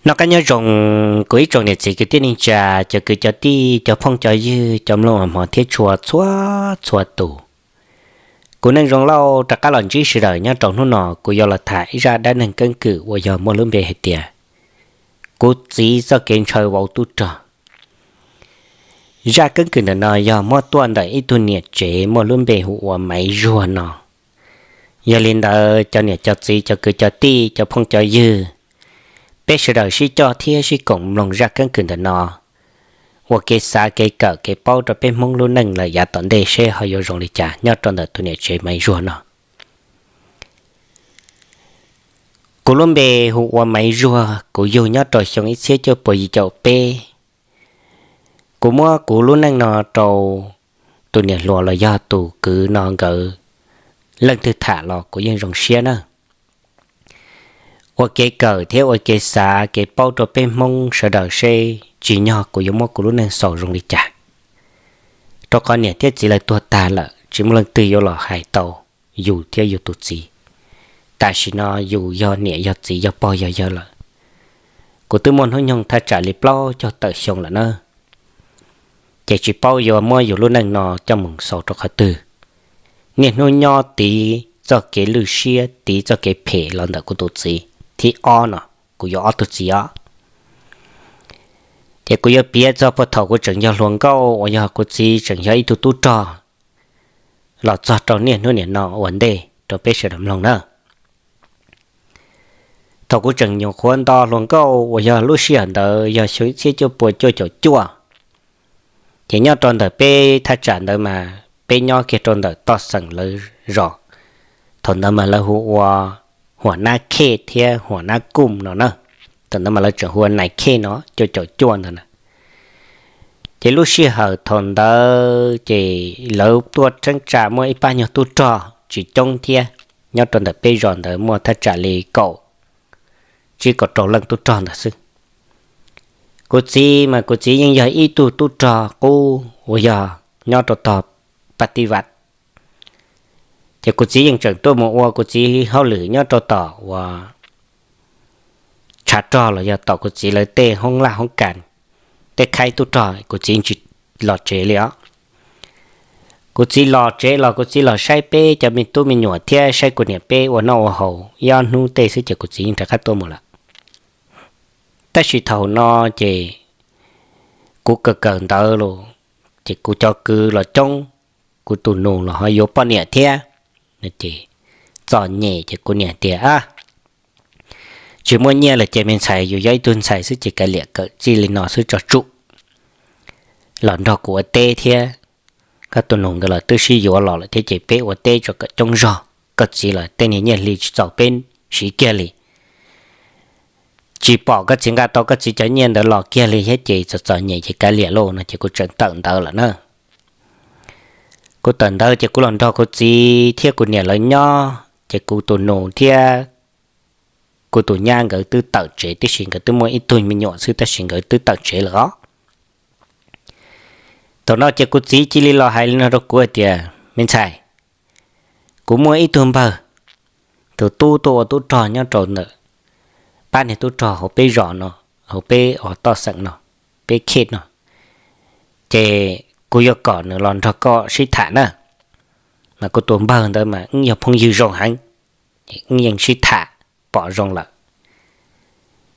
Noj qab nyob zoo, kuv ib tsoom niam txiv kwv tij neej tsa, cov kwv cov tij, cov phooj cov ywg, cov mloog hmov thiab tshua txhua txhua tus. Kuv Neej Zoo Lauj rov qab los ntsib sawv daws nyob rau hnub no. Kuv yuav los tham ib zaj dab neeg keeb kwm uas yog muaj lub npe hais tias kuv txiv txoj kev ntshaw vauv tub rog. Zaj keeb kwm ntawm no yog muab tuaj ntawm ib tug niam tsev muaj lub npe hu ua Maiv Zuag no. Yog li ntawd cov niam cov txiv, cov kwv cov tij, cov phooj cov ywg, peb sawv daws sib coj thiab sib koom mloog zaj keeb kwm ntawm no, ua kev xav kev kawm kev paub rau peb Hmoob lub neej lawm yav tom ntej seb ho yuav zoo li cas nyob rau ntawm tus niam tsev Maiv Zuag no. Kuv lub npe hu ua Maiv Zuag, kuv yug nyob rau xyoo ib txhiab cuaj puas yim caum peb. Kuv muab kuv lub neej no rau tus niam hluas los yog tus kwv no nkawd leej twg tham los kuv yeej zoo siab na. Ua kev kawm thiab ua kev xav kev paub rau peb Hmoob sawv daws seb tsim nyog kuv yuav muab kuv lub neej xaus zoo li cas. Rau qhov niam thiab txiv lawv tuag tag lawm, tsis muaj leej twg yuav los hais tau yus thiab yus tus txiv. Tam sim no yus yog niam yog txiv yog pog yog yawg lawm. Kuv twb muaj hnub nyoog thaj tsam li plaub caug tawm xyoo lawm na, ces tsis paub yuav muab yus lub neej no coj mus xaus rau qhov twg. Niaj hnub nyob tiv txoj kev lwj siab tiv txoj kev phem los ntawm kuv tus txiv thib ob no, kuv yuav ob tug txiv os. Ces kuv yuav piav txog puag thaum kuv tseem yog hluas nkauj uas yog kuv txiv tseem yog ib tug tub rog los txog rau niaj hnub nim no ua ntej rau peb sawv daws mloog na. Thaum kuv tseem nyuam qhuav nto hluas nkauj uas yog lub sij hawm ntawd yog xyoo ib txhiab cuaj puas cuaj caum cuaj, ces nyob rau ntawm peb thaj tsam ntawd mas peb nyob kiag rau ntawm toj xeem lawv zos. Thaum ntawd mas lawv hu ua Huam Nab Khej thiab Huam Nab Kuj no na. Thaum ntawd mas lawv tseem hu ua Nais Khej no, cuaj caum cuaj ntawd na. Ces lub sij hawm thaum ntawd ces lawv tuaj cheeb tsam muaj ib pab nyuag tub rog tsis coob thiab, nyob rau ntawm peb zos ntawd muaj thaj tsam li kaum tsib kaum rau leej tub rog ntawd xwb. Kuv txiv mas kuv txiv yeej yog ib tug tub rog qub uas yog nyob rau tog Paj Tij Vam. Ces kuv txiv yeej tseem tuaj mus ua kuv txiv hauj lwm nyob rau tom uas tshav rog los yog tom kuv txiv lawv tej hoob laj hoob kas, tej khaib tub rog, kuv txiv tsis los tsev li os. Kuv txiv los tsev los kuv txiv los saib peb cov me tub me nyuam thiab saib kuv niam peb ua noj ua haus ib ob hnub tej xwb ces kuv txiv yeej rov qab tuaj mus lawm. Tab sis thaum no ces kuv kawm kawm ntawv los ces kuv cov kwv los coob, kuv tus nus los ho yuav poj niam thiab. Ces txom nyem ces kuv niam tias, tsis muaj nyiaj lawm ces me ntxhais, yus yog ib tug ntxhais xwb ces kav liam kawm txij li no xwb tso tsum, los nrog kuv ua teb thiab. Koj tus nus nkawd los twb sib yuav los lawm thiab ces peb ua teb tso kom coob zog, koj txiv los tej niag nyiaj hli tsis txaus peb siv kiag li. Tsis pom koj txiv nqa tau koj txiv cov nyiaj ntawd los kiag li thiab ces txom txom nyem ces kav liam lauj no ces kuv tseem tawm ntawv lawm na. Kuv tawm ntawv ces kuv los nrog kuv txiv thiab kuv niam lawv nyob ces kuv tus nus thiab kuv tus nyab nkawd twb tawm tsev tib si, nkawd twb muaj ib tug me nyuam xwb tab sis nkawd twb tawm tsev lawm os. Thaum no ces kuv txiv cia li los hais li no rau kuv hais tias, me ntxhais, kuv muaj ib tug npawg, tus tub tuaj ua tub rog nyob rau ntawm pab niag tub rog hauv peb zos no, hauv peb uas toj xeem no, peb khej no, ces kuv yuav kom nws los nrog koj sib tham na. Mas kuv tus npawg ntawd mas wb yog phooj ywg zoo heev, wb yeej sib tham pom zoo lawm.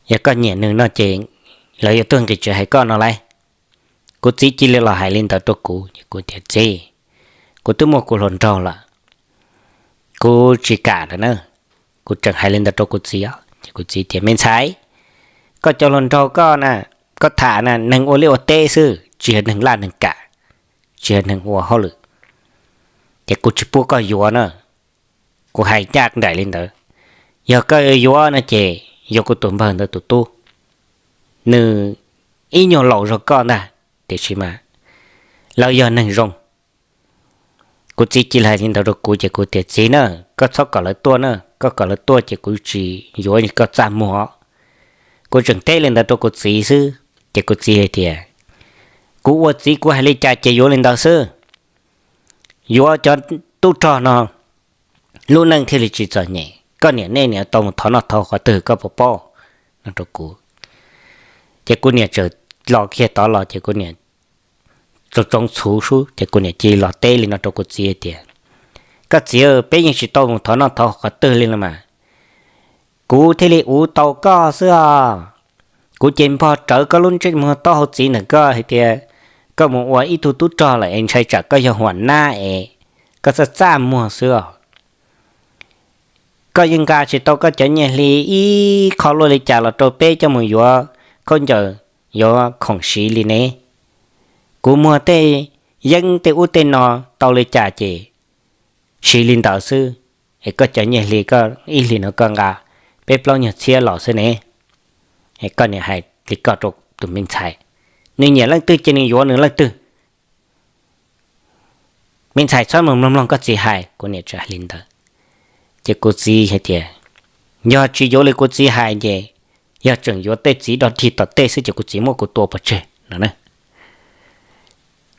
Yog koj nyiam nws no ces lawv yuav tuaj nqis tsev hais koj no lauj. Kuv txiv cia li los hais li ntawd rau kuv ces kuv tias, txiv, kuv twb muaj kuv hluas nraug lawm, kuv tsis kam lawm na. Kuv tseem hais li ntawd rau kuv txiv os ces kuv txiv tias, me ntxhais, koj cov hluas nraug koj na, koj tham na neeg ua liaj ua teb xwb, tsis yog neeg laj neeg kam, tsis yog neeg ua hauj lwm, ces kuv tsis pub koj yuav na. Kuv hais ncaj nraim li ntawd. Yog koj yuav yuav no ces yuav kuv tus npawg ntawd tus tub, nws ib nyuag laus zog koj ntag, tiam sis mas lawv yog neeg zoo. Kuv txiv cia li hais li ntawd rau kuv ces kuv tias, txiv na, koj txhob kom lawv tuaj na, koj kom lawv tuaj ces kuv tsis yuav koj txaj muag. Kuv tseem teb li ntawd rau kuv txiv xwb ces kuv txiv hais tias, kuv ua txiv kuv hais li cas ces yuav li ntawd xwb. Yuav cov tub rog no lub neej thiaj li tsis txom nyem, koj niam nej niam tau mus thov noj thov qhov twg koj puas paub? No rau kuv. Ces kuv niam txawm los kiag tod los ces kuv niam tsoov txhuv sub ces kuv niam cia li los teb li no rau kuv txiv tias, Koj txiv, peb yeej tsis tau mus thov noj thov qhov twg li no mas, kuv thiaj li uv tau koj xwb os. Kuv ces npog rawv koj lub ntsej muag taub hau txiv ntawm koj hais tias koj mus ua ib tug tub rog lawm es ntshai tsam koj yog huam nab es koj txaj txaj muag xwb os. Koj yeej nqa tsis tau koj cov nyiaj hli ib qho luaj li cas los rau peb coj mus yuav khaub ncaws, yuav khoom siv li ne. Kuv muag tej yeeb tej ub tej no tau li cas ces siv li ntawd xwb, es koj cov nyiaj hli koj ib hlis no koj nqa peb plaub nyuag txhiab los xwb ne. Koj niam hais li koj rau tus me ntxhais, nws nyiam leej twg ces nws yuav nws leej twg. Me ntxhais txhob mus mloog mloog koj txiv hais, kuv niam txawm hais li ntawd. Ces kuv txiv hais tias, Yog tsis yuav li kuv txiv hais ces yog tseem yuav tej txiv dog dig tom tej xwb ces kuv txiv muab kuv tua pov tseg no.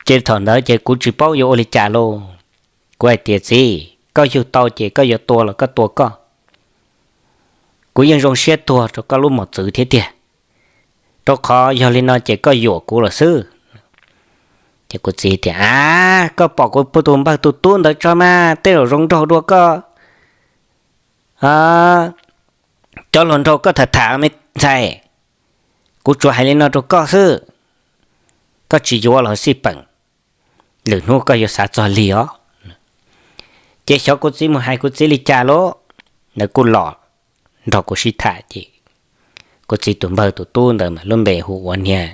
Ces thaum ntawd ces kuv tsis paub yuav ua li cas lauj. Kuv hais tias, Txiv, koj yug tau ces koj yuav tua los koj tua koj. Kuv yeej zoo siab tuag rau koj lub mos txwv thiab tiag, rau qhov yog li no ces koj yuam kuv lawm xwb. Ces kuv txiv tias, A, koj pom kuv tus npawg tus tub ntawd tso mas tej zaum zoo nraug dua koj cov hluas nraug koj tham tham me ntxhais. Kuv tsuas hais li no rau koj xwb, koj tsis yuav los xij peem, lwm hnub koj yuav xav txog lig os. Ces xyov kuv txiv mus hais kuv txiv li cas lauj, nws kuj los nrog kuv sib tham ces kuv txiv tus npawg tus tub ntawd mas lub npe hu ua niag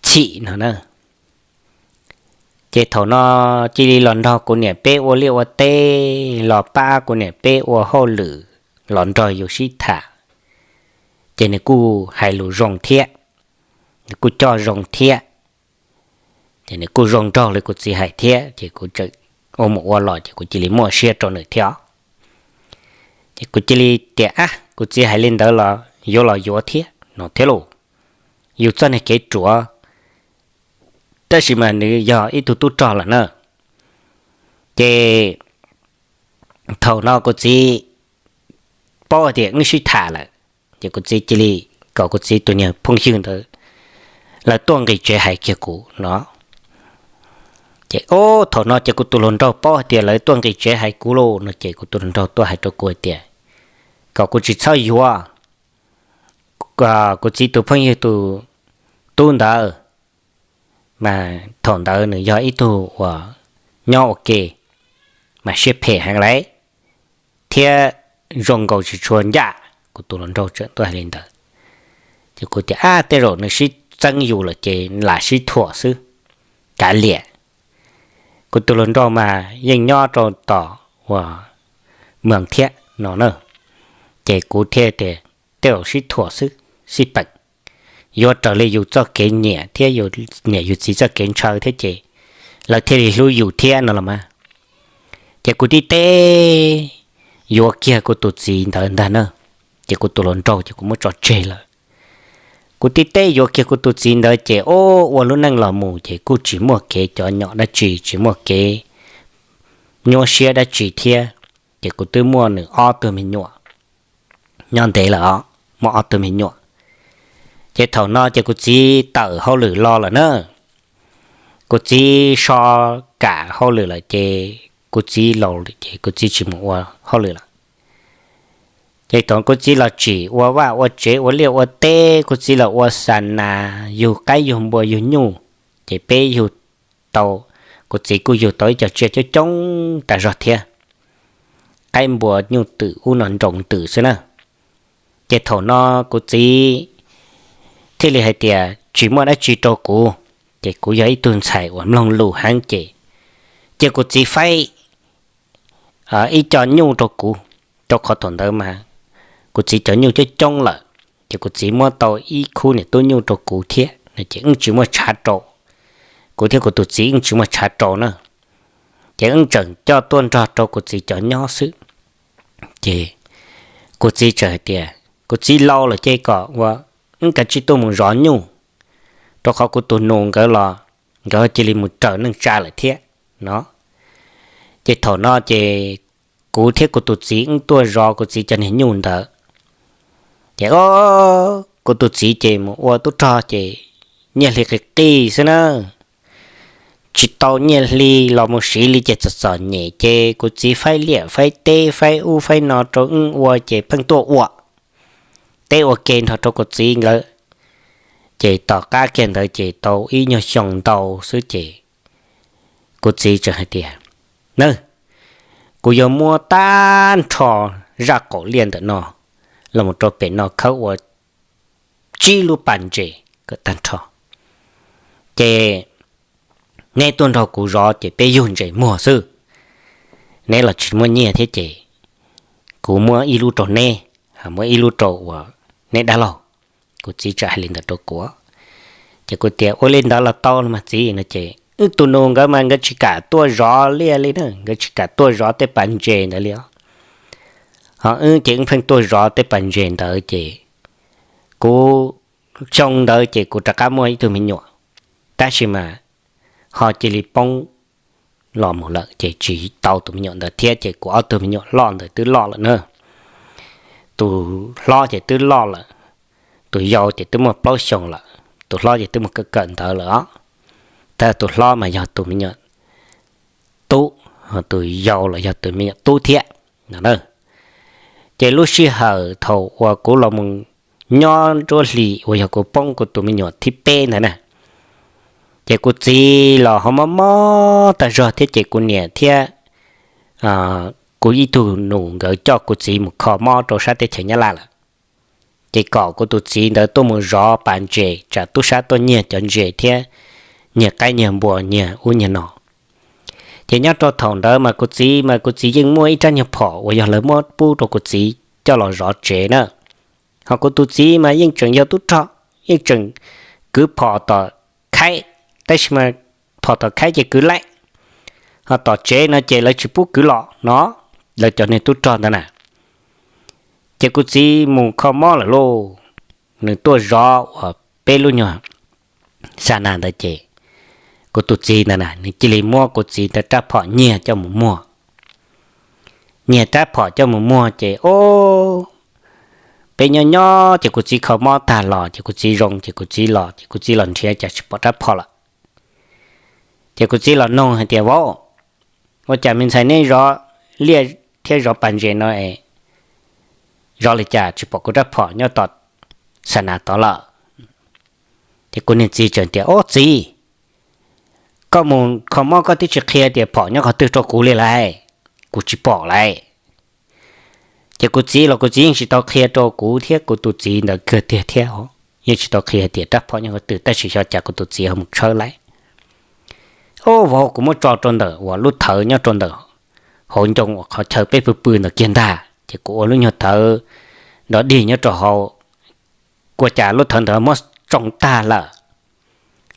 Txhim no na. Ces thaum no cia li los nrog kuv niam peb ua liaj ua teb, los pab kuv niam peb ua hauj lwm, los nrog yus sib tham, ces nws kuj hais lus zoo thiab, nws kuj coj zoo thiab. Ces nws kuj zoo nraug li kuv txiv hais thiab ces kuv tseem ua mus ua los ces kuv cia li muaj siab rau nws thiab. Ces kuv cia li tias, A, kuv txiv hais li ntawd los yuav los yuav thiab no thiab lauj. Yus txoj niag kev ruam, tab sis mas nws yog ib tug tub rog lawm na. Ces thaum no kuv txiv paub hais tias wb sib tham lawm, ces kuv txiv cia li kom kuv txiv tus niag phooj ywg ntawd lawv tuaj nqis tsev hais kiag kuv no. Ces thaum no ces kuv tus hluas nraug paub hais tias lawv tuaj nqis tsev hais kuv lauj no ces kuv tus hluas nraug tuaj hais rau kuv hais tias kom kuv tsis txhob yuav kuv txiv tus phooj ywg tus tub ntawd, mas thaum ntawd nws yog ib tug uas nyob ua ke mas siab phem heev lauj, thiab zoo nkaus tsis tshua ncaj. Kuv tus hluas nraug tseem tuaj hais li ntawd, ces kuv tias, A, tej zaum nws sib txeeb yus lawm ces lam sib thuam xwb, kav liam. Kuv tus hluas nraug mas yeej nyob rau tom uas moos thiab no na, ces kuv thiaj tias, Tej zaum sib thuam xwb, xij peem, yuav raws li yus txoj kev nyiam thiab yus niam yus txiv txoj kev ntshaw thiab ces lawv thiaj li hlub yus thiab no los mas. Ces kuv tib teb yuav kiag kuv tus txiv ntawd ntag na, ces kuv tus hluas nraug ces kuv muab tso tseg lawm. Kuv tib teb yuav kiag kuv tus txiv ntawd ces ua lub neej los mus ces kuj tsis muaj kev cov nyom dab tsi, tsis muaj kev nyuaj siab dab tsi thiab. Ces kuv twb muaj nws ob tug me nyuam nyob ntev lawm os, muaj ob tug me nyuam. Ces thaum no ces kuv txiv tawm hauj lwm los lawm na, kuv txiv so kam hauj lwm lawm ces kuv txiv laus ces kuv txiv tsis mus ua hauj lwm lawm. Ces thaum kuv txiv los tsim ua vaj ua tsev ua liaj ua teb, kuv txiv los ua xa nas yug qaib yug npua yug nyuj, ces peb yug tau, kuv txiv kuj yug tau ib co tsiaj coob coob tas zog thiab, qaib npua nyuj twm ub no nroo twm xwb na. Ces thaum no kuv txiv thiaj li hais tias tsis muaj dab tsi rau kuv, ces kuv yog ib tug ntxhais uas mloog lus heev ces, ces kuv txiv faib ib co nyuj rau kuv, rau qhov thaum ntawd mas kuv txiv cov nyuj coob coob lawm, ces kuv txiv muab tau ib khub niam tub nyuj rau kuv thiab, ces wb tsis muaj tshav rau, kuv thiab kuv tus txiv wb tsis muaj tshav rau na, ces wb tseem coj tuaj nrog rau kuv txiv cov nyob xwb. Ces kuv txiv txawm hais tias kuv txiv laus lawm ces kom ua, wb kav tsij tuaj mus zov nyuj, rau qhov kuv tus nus nkawd los nkawd cia li mus raws neej tsa lawm thiab no. Ces thaum no ces kuv thiab kuv tus txiv wb tuaj zov kuv txiv cov niag nyuj ntawd, ces o, Kuv tus txiv ces mus ua tub rog ces nyiaj hli qis qis xwb na, tsis tau nyiaj hli los mus siv li ces txom txom nyem ces kuv txiv faib liam faib teb faib ub faib no rau wb ua ces pheej tuaj ua teb ua ke nrog rau kuv txiv nkawd. Ces tom qab kiag ntawd ces tau ib nyuag xyoo ntau xwb ces kuv txiv tseem hais tias, na, kuv yuav muab tag nrho zaj qaum liaj ntawm no los mus rau pem no khawb ua tsib lub pas ntses kom tag nrho, ces neb tuaj nrog kuv zov ces peb yug ntses muag xwb. Neb los tsis muaj nyiaj thiab ces kuv muab ib lub rau neb, muab ib lub rau uas neb dab laug. Kuv txiv txawm hais li ntawd rau kuv, ces kuv tias ua li ntawd los tau los mas txiv no ces wb tus nus nkawd mas nkawd tsis kam tuaj zov liaj li na, nkawd tsis kam tuaj zov tej pas ntses ntawd li os. Ho wb ces wb pheej tuaj zov tej pas ntses ntawd ces kuv, xyoo ntawd ces kuv rov qab muaj ib tug me nyuam, tab sis mas ho cia li poob los mus lawm ces tsis tau tus me nyuam ntawd thiab ces kuv ob tug me nyuam loj ntawd twb loj lawm na. Tus hlob ces twb loj lawm, tus yau ces twb muaj plaub xyoos lawm, tus hlob ces twb mus kawm kawm ntawv lawm os. Tab tus hlob mas yog tus me nyuam tub, tus yau los yog tus me nyuam tub thiab no. Ces lub sij hawm thaum uas kuv los mus nyob nruab hlis uas yog kuv poob kuv tus me nyuam thib peb ntawd na, ces kuv txiv los ho mob mob tag zog thiab ces kuv niam thiab kuv ib tug nus nkawd coj kuv txiv mus kho mob rau sab teb chaws Nyab Laj lawm. Ces kom kuv tus txiv ntawd tuaj mus zov pas ntses tsam tub sab tuaj nyiag cov ntses thiab nyiag qaib nyiag npua nyiag ub nyiag no. Ces nyob rau thaum ntawd mas kuv txiv mas kuv txiv yeej muaj ib rab nyuag phom uas yog lawv muab pub rau kuv txiv coj los zov tsev na. Ho kuv tus txiv mas yeej tseem yog tub rog, yeej tseem kwv phom tom khaib, tab sis mas phom tom khaib ces kwv laij, ho tom tsev no ces lawv tsis pub kwv los no, lawv cov niag tub rog ntawd na. Ces kuv txiv mus kho mob lawm lauj, nws tuaj zov uas peb lub nyuag xa nas ntawd ces kuv tus txiv ntawd na nws cia li muab kuv txiv ntawd rab phom nyiag coj mus muag. Nyiag rab phom coj mus muag ces o, peb nyob nyob ces kuv txiv kho mob tag los ces kuv txiv zoo ces kuv txiv los ces kuv txiv los nrhiav cas tsis pom rab phom lawm. Ces kuv txiv los noog hais tias vauv, ua cas me ntxhais neb zov liaj thiab zov pas ntses no es zov li cas tsis pom kuv rab phom nyob tom xa nas tod lawm? Ces kuv niag txiv tseem tias o txiv, koj mus kho mob koj twb tsis qhia tias phom nyob qhov twg rau kuv li lauj, kuv tsis pom lauj. Ces kuv txiv los kuv txiv yeej tsis tau qhia rau kuv thiab kuv tus txiv ntawd kawg tiag thiab, yeej tsis tau qhia tias rab phom nyob qhov twg tab sis xyov cas kuv tus txiv ho mus tshawb lauj. O vauv, kuv muab tso rau ntawm uas lub thawv nyob rau ntawm hauv ncoo uas qhov chaw peb pw pw ntawd kiag ntag ces kuv ua lub nyuag thawv dog dig nyob rau hauv, ua cas lub thawv ntawd muab tsoo tag lawm.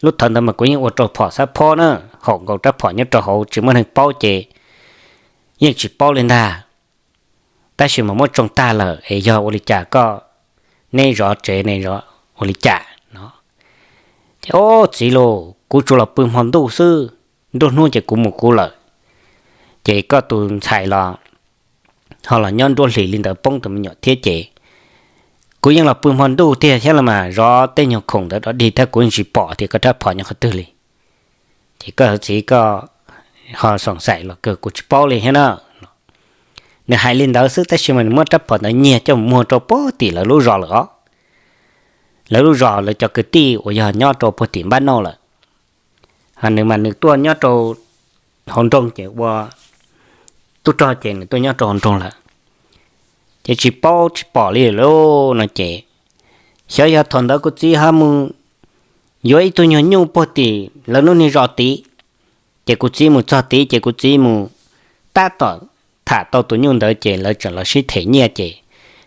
Lub thawv ntawd mas kuv yeej ua rau phom xab phob na, haum nkaus rab phom nyob rau hauv tsis muaj neeg paub ces yeej tsis paub li ntag. Tab sis mas muab tsoo tag lawm es yog ua li cas koj, neb zov tsev ne zov ua li cas no? Ces o txiv lauj, kuv tsuas los pw hmo ntuj xwb, nruab hnub ces kuv mus kuv lawm. Ces koj tus ntxhais los ho los nyob nruab hlis li ntawd poob tus me nyuam thiab ces kuv yeej los pw hmo ntuj tiag thiab los mas zov tej nyuag khoom ntawd dog dig thiab kuv yeej tsis pom tias koj rab phom nyob qhov twg li. Ces koj txiv koj ho xoom xaim los kawg kuv tsis paub li thiab na. Nws hais li ntawd xwb tab sis mas nws muab rab phom ntawd nyiag coj mus muag rau puag tim lawv lub zos lawm os. Lawv lub zos lawv cov kwv tij uas yog nyob rau puag tim npab nauj lawm. Nws mas nws tuaj nyob rau hauv nroog ces ua tub rog ces nws tuaj nyob rau hauv nroog lawm, ces tsis paub tsis pom li lauj no ces xyov yog thaum ntawd kuv txiv ho mus yuav ib tug nyuag nyuj puag tim lawv lub niag zos tid. Ces kuv txiv mus txog tid ces kuv txiv mus tab tom tham tau tus nyuj ntawd ces lawv tseem los sib them nyiaj ces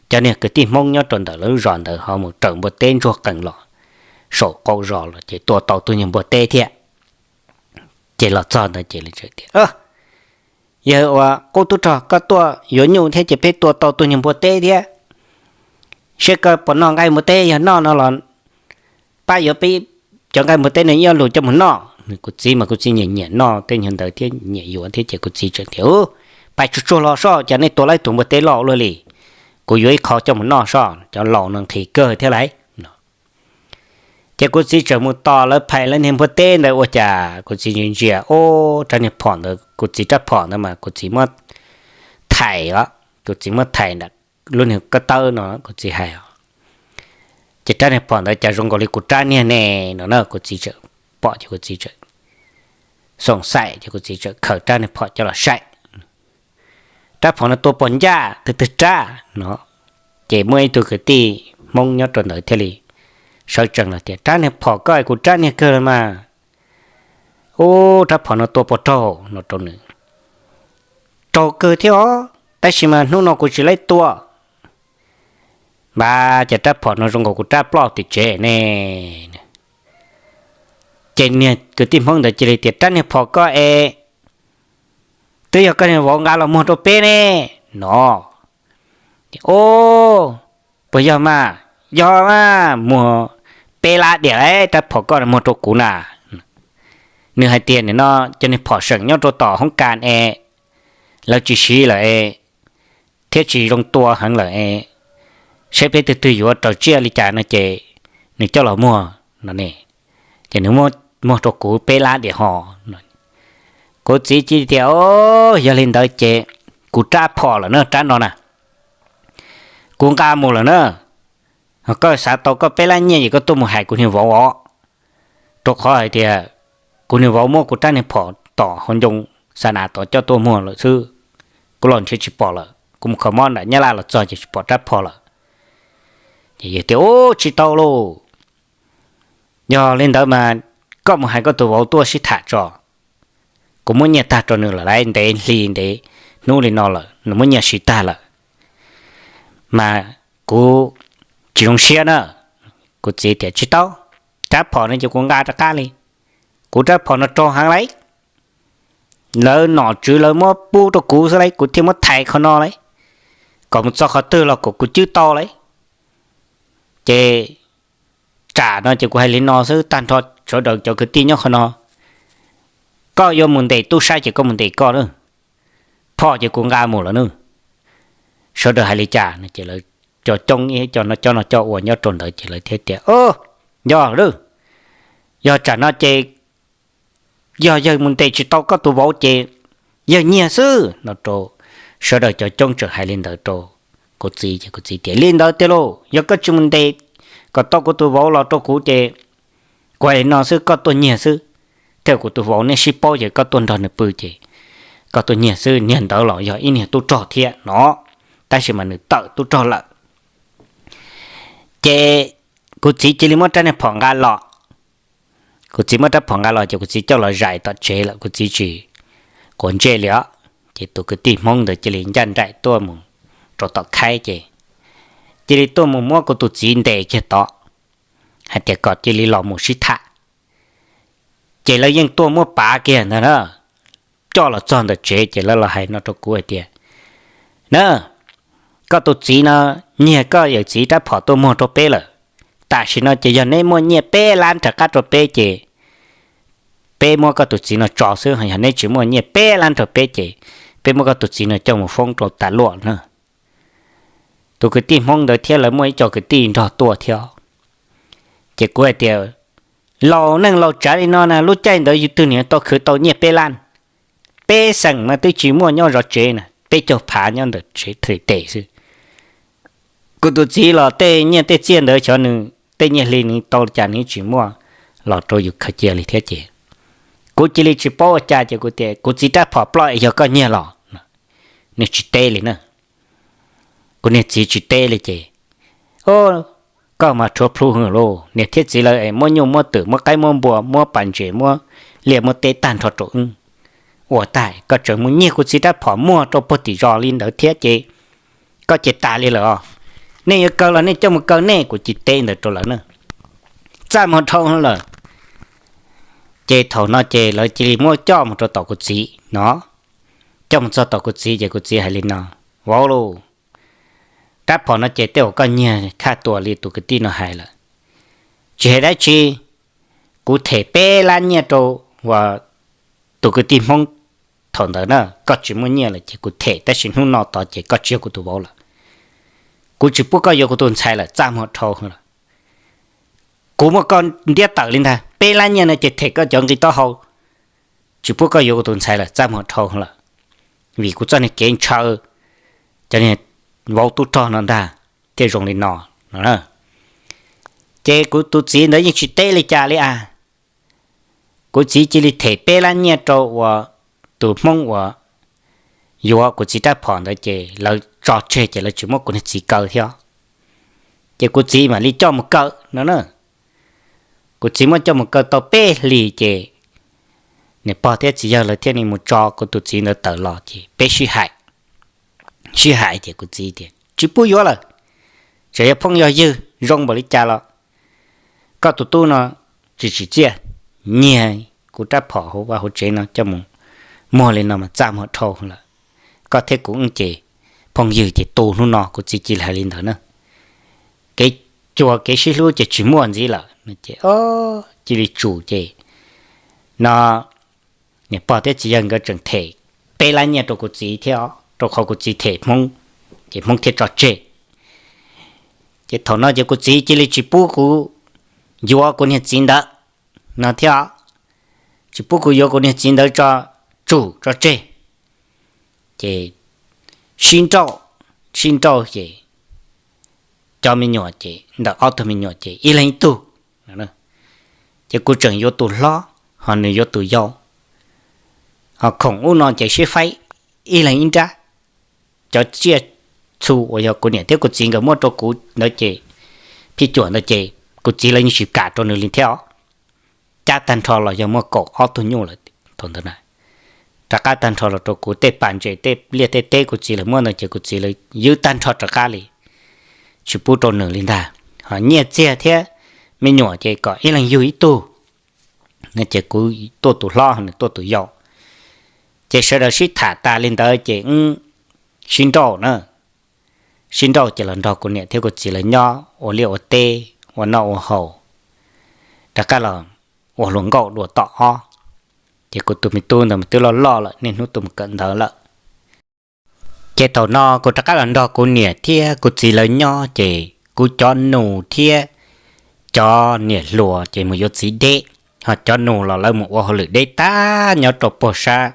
cov niag kwv tij Hmoob nyob rau ntawm lawv lub zos ntawd ho mus raws npua teb ntsuag qees los saum qaum zos los ces tua tau tus nyuag npua teb thiab. Ces los txog ntawd ces tias, yawg uas qub tub rog, koj tuaj yuav nyuj thiab ces peb tua tau tus nyuag npua teb thiab, seb koj puas noj nqaij npua teb, yog noj no los pab yuav peb cov nqaij npua teb no ib ob lus coj mus noj. Kuv txiv mas kuv txiv nyiam nyiam noj tej nyuag ntawd thiab nyiam yuav thiab ces kuv txiv tseem tias, pais tsuag tsuag los soj, cas nej tua laib tus npua teb loj ua luaj li, kuv yuav ib qho coj mus noj soj, cov laus no nqhis kawg thiab lauj. Ces kuv txiv txawm mus tos lawv phais lawv niag npua teb ntawd ua cas kuv txiv ntsia ntsia, ub, rab niag phom ntawd, kuv txiv rab phom ntawd mas kuv txiv muab thais os, kuv txiv muab thais ntawm lub niag kab tawb no kuv txiv hais os. Ces rab niag phom ntawd cas zoo nkaus li kuv rab niag ne no na, kuv txiv txawm pom ces kuv txiv txawm xoom xaim ces kuv txiv txawm khaws rab niag phom coj los saib. Rab phom no tua pom ncaj twg twg rab no. Ces muaj ib tug kwv tij Hmoob nyob rau ntawd thiaj li sawv tsees los tias, rab niag phom koj es kuv rab niag kawg los mas. Ub, rab phom no tua puas raug no rau nws? Raug kawg thiab os, tab sis mas hnub no kuv tsis laib tua. Mas ces rab phom no zoo nkaus kuv rab ploj tim tsev ne. Ces niag kwv tij Hmoob ntawd cia li tias, rab niag phom koj es twb yog koj niag vauv nqa los muag rau peb ne no. Ub, puas yog mas? Yog mas, muag peb lab diam rab phom koj muag rau kuv na. Nws hais tias nim no cov niag phom seem nyob rau tom hoob kas es lawv tsis siv lawm es thiab tsis zoo tua heev lawm es saib peb twg twg yuav raws tsiaj li cas no ces nws coj los muag no ne. Ces nws muag rau kuv peb lab diam ho. Kuv txiv cia li tias, o, yog li ntawd ces kuv rab phom lawm na, rab no na, kuv nqa mus lawm na. Koj xav tau koj peb lab nyiaj es koj tuaj mus hais kuv niag vauv os, rau qhov hais tias kuv niag vauv muab kuv rab niag phom tom hauv ncoo xa nas tod coj tuaj muag lawm xwb. Kuv los nrhiav tsis pom lawm, kuv mus kho mob nram Nyab Laj los txog ces tsis pom rab phom lawm. Ces yawg tias, ub, tsis tau lauj, yog li ntawd mas koj mus hais koj tus vauv tuaj sib tham tso. Kuv muab nyiaj tag rau nws lawm lauj, ntev hli ntev hnub li no lawm nws muab nyiaj siv tag lawm, mas kuv tsis zoo siab na. Kuv txiv tias, tsis tau, rab phom no ces kuv nqa rov qab li. Kuv rab phom no raug heev lauj, lawv nom tswv lawv muab pub rau kuv xwb lauj, kuv thiaj muab thais qhov no lauj, kom mus txog qhov twg los kom kuv cwb tau lauj. Ces tsam no ces kuv hais li no xwb, tag nrho sawv daws cov kwv tij nyob qhov no, koj yuav mus ntes tub saib ces koj mus ntes koj na, phom ces kuv nqa mus lawm na. Sawv daws hais li cas no ces lawv cov coob ib co no coj no coj ua nyob rau ntawd ces lawv thiaj tias, yog lauj, yog tsam no ces yog yawg mus ntes tsis tau koj tus vauv ces yawg nyiag xwb no rau. Sawv daws cov coob tseem hais li ntawd rau kuv txiv ces kuv txiv tias, li ntawd tiag lauj, yog koj tsis mus ntes kom tau kuv tus vauv los rau kuv ces kuv hais li no xwb, koj tuaj nyiag xwb. Thiab kuv tus vauv nej sib paub ces koj tuaj nrog nws pw ces koj tuaj nyiag xwb, niag ntawd los yog ib niag tub rog thiab no, tab sis mas nws tawm tub rog lawm. Ces kuv txiv cia li muab rab niag phom nqa los. Kuv txiv muab rab phom nqa los ces kuv txiv coj los zais tom tsev lawm, kuv txiv tsis quav ntsej li os. Ces tus kwv tij Hmoob ntawd cia li ncaj nraim tuaj mus rau tom khaib ces cia li tuaj mus muab kuv tus txiv ntes kiag tod, hais tias kom cia li los mus sib tham. Ces lawv yeej tuaj muab pav kiag ntag na. Coj los txog ntawm tsev ces lawv los hais no rau kuv hais tias, na, koj tus txiv no nyiag koj yawm txiv rab phom tuaj muag rau peb lawm. Tam sim no ces yog neb muaj nyiaj peb lab rov qab rau peb ces peb muab koj tus txiv no tso xwb, yog neb tsis muaj nyiaj peb lab rau peb ces peb muab koj tus txiv no coj mus foob rau tas luaj na. Tus kwv tij Hmoob ntawd thiab lawv muaj ib co kwv tij nrog tuaj thiab. Ces kuv hais tias, laus neej laus tsav li no na, lub caij ntawd yus twg niam tau khwv tau nyiaj peb lab, peb xeem mas twb tsis muaj nyob zov tsev na, peb caug phav nyob ntawm tsev thwm tes xwb. Kuv tus txiv los tej nyiaj tej txiaj ntawd xyov nws tej nyiaj hli nws tau li cas nws tsis muaj los rau yus khaws cia li thiab ces kuv cia li tsis paub ua cas ces kuv tias, kuv txiv rab phom ploj es yog koj nyiag los? Nws tsis teb li na. Kuv niag txiv tsis teb li ces, o, koj mas rhuav plhu hwv lauj, niam thiab txiv lawv es muab nyuj muab twm muab qaib muab npua muab pas ntses muab liaj muab teb tag nrho rau wb, ua tag koj tseem mus nyiag kuv txiv rab phom muag rau puag tim zos li ntawd thiab ces koj ces tas li lawm os. Nej yuav kaw los nej coj mus kaw nej, kuv cia li teb ntawd rau lawv na. Txaj muag dhau lawm. Ces thaum no ces lawv cia li muab coj mus rau tom kuv txiv no. Coj mus txog tom kuv txiv ces kuv txiv hais li no, vauv lauj, rab phom no ces tej uas koj nyiag khaj tua li tus kwv tij no hais lawm. Tsis hais dab tsi, kuv them peb lab nyiaj rau tus kwv tij Hmoob thaum ntawd na, koj tsis muaj nyiaj lawm ces kuv them, tab sis hnub no tod ces koj tsis yog kuv tus vauv lawm. Kuv tsis pub koj yuav kuv tus ntxhais lawm, txaj muag dhau lawm. puas muaj koj ntiab tawm li ntag, peb lab nyiaj no ces them koj cov nqi taub hau, tsis pub koj yuav kuv tus ntxhais lawm, txaj muag dhau lawm, vim kuv txoj niag kev ntshaw cov niag vauv tub rog no ntag thiaj zoo li no no. Ces kuv tus txiv ntawd yeej tsis teb li cas li as. Kuv txiv cia li them peb lab nyiaj rau uas tus Hmoob uas yuav kuv txiv rab phom ntawd ces lawv tso tseg ces lawv tsis muab kuv niag txiv kaw thiab. Ces kuv txiv mam li coj mus kaw no na. Kuv txiv muab coj mus kaw tau peb hlis ces niam pog thiab txiv yawg lawv thiaj li mus tso kuv tus txiv ntawd tawm los ces peb sib hais. Sib hais ces kuv txiv tias tsis pub yuav lawm, tseem yog phooj yog ywg zoo npaum li cas los koj tus tub no tsis tsim txiaj, nyiag kuv rab phom hauv vaj hauv tsev no coj mus muag li no mas txaj muag dhau lawm. Koj thiab kuv wb ces phooj ywg ces tu hnub no, kuv txiv cia li hais li ntawd na. Kev cuag kev sib hlub ces tsis muaj ntxiv lawm no ces cia li tsum ces no niam pog thiab txiv yawg nkawd tseem them peb lab nyiaj rau kuv txiv thiab, rau qhov kuv txiv them Hmoob ces Hmoob thiaj tso tseg. Ces thaum no ces kuv txiv cia li tsis pub kuv yuav kuv niag txiv ntawd no thiab, tsis pub kuv yuav kuv niag txiv ntawd tso, tsum tso tseg. Ces sib nrauj, sib nrauj ces cov me nyuam ces ntawm ob tug me nyuam ces ib leeg ib tug. Ces kuv tseem yuav tus hlob, ho nws yuav tus yau, ho khoom ub no ces sib faib ib leeg ib nrab. Cov tsiaj txhu uas yog kuv niam thiab kuv txiv nkawd muab rau kuv ntawd ces, phij cuam ntawd ces kuv txiv lawv yeej tsis kam rau nws li thiab os. Cab tag nrho los yog muaj kaum ob tug nyuj lawm thaum ntawd na. Rov qab tag nrho los rau kuv tej pas ntses tej liaj tej teb kuv txiv lawv muab ntawd ces kuv txiv lawv ywb tag nrho rov qab li, tsis pub rau nws li ntag. Ho nyiaj txiag thiab me nyuam ces kom ib leeg yug ib tug, ces kuv tuaj tus hlob nws tuaj tus yau. Ces sawv daws sib tham tas li ntawd ces wb sib nrauj na. Sib nrauj ces los nrog kuv niam thiab kuv txiv lawv nyob ua liaj ua teb, ua noj ua haus, rov qab los ua hluas nkauj dua tom ob. Ces kuv tus me tub ntawd mas twb loj loj lawm, niaj hnub tuaj mus kawm ntawv lawm. Ces thaum no kuv rov qab los nrog kuv niam thiab kuv txiv lawv nyob ces kuv cov nus thiab cov niam hluas ces mus yuav txiv deb, ho cov nus los lawv mus ua hauj lwm deb tag nyob rau puag sab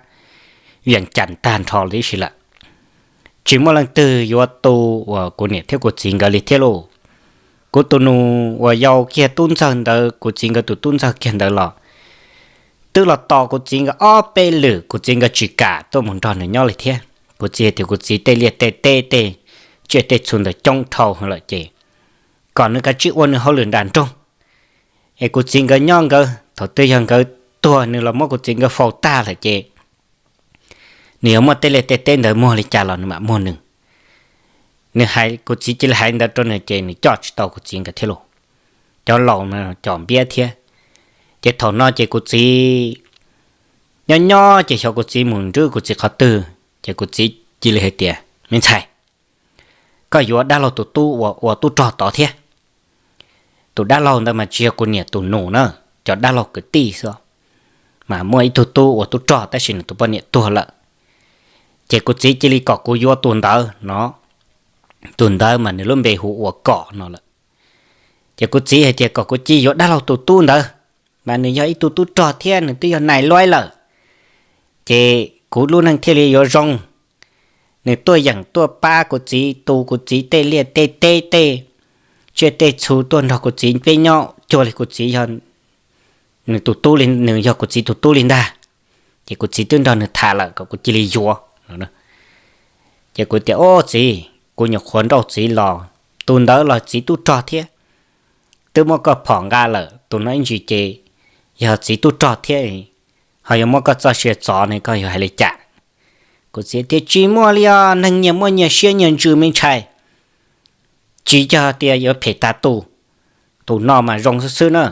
Vias Cas tag nrho tib si lawm. Tsis muaj leej twg yuav tu uas kuv niam thiab kuv txiv nkawd li thiab lauj. Kuv tus nus uas yau kiag tub ntxawg ntawd, kuv txiv nkawd tus tub ntxawg kiag ntawd los twb los tos kuv txiv nkawd ob peb lwm, kuv txiv nkawd tsis kam tuaj mus nrog nws nyob li thiab. Kuv txiv hais tias kuv txiv tej liaj tej teb tej tsiaj tej txhu ntawd coob dhau lawm ces kom nws kav tsij ua nws hauj lwm nram nroog, es kuv txiv nkawd nyob nkawd, thaum twg yog nkawd tuag nws los muab kuv txiv nkawd faus tag lawm ces nws yuav muaj tej liaj tej teb ntawd muag li cas los nws mam muag nws. Nws hais, kuv txiv cia li hais ntawd rau nws ces nws coj tsis tau kuv txiv nkawd thiab lauj. Cov laus no com npiab thiab. Ces thaum no ces kuv txiv nyob nyob ces xyov kuv txiv mus nrwb kuv txiv qhov twg ces kuv txiv cia li hais tias, me ntxhais, koj yuav dab laug tus tub uas ua tub rog tod thiab. Tus dab laug ntawd mas tsis yog kuv niam tus nus na, cov dab laug kwv tij xwb, mas muaj ib tug tub ua tub rog tab sis nws tus poj niam tuag lawm. Ces kuv txiv cia li kom kuv yuav tus ntawd no, tus ntawd mas nws lub npe hu ua Kom no lawm. Ces kuv txiv hais tias kom kuv cia yuav dab laug tus tub ntawd, mas nws yog ib tug tub rog thiab nws twb yog nais luaib lawm, ces kuv lub neej thiaj li yuav zoo. Nws tuaj yeem tuaj pab kuv txiv tu kuv txiv tej liaj tej teb tej tsiaj tej txhu, tuaj nrog kuv txiv peb nyob cuag li kuv txiv yog nws tus tub li, nws yog kuv txiv tus tub li ntag. Ces kuv txiv twb nrog nws tham lawm kom kuv cia li yuav. Ces kuv tias, Au txiv, kuv nyuam qhuav nrauj txiv los, tus ntawd los txiv tub rog thiab, twb muab koj phom nqa lawm, tus no ib ntsis ces yog txiv tub rog thiab, ho yuav muab koj txoj sia txov ne, koj yuav hais li cas? Kuv txiv tias, Tsis muaj li os, neeg nyias muaj nyias siab nyias ntsws me ntxhais, tsis yog tias yuav phem tag tus, tus no mas zoo xwb xwb na.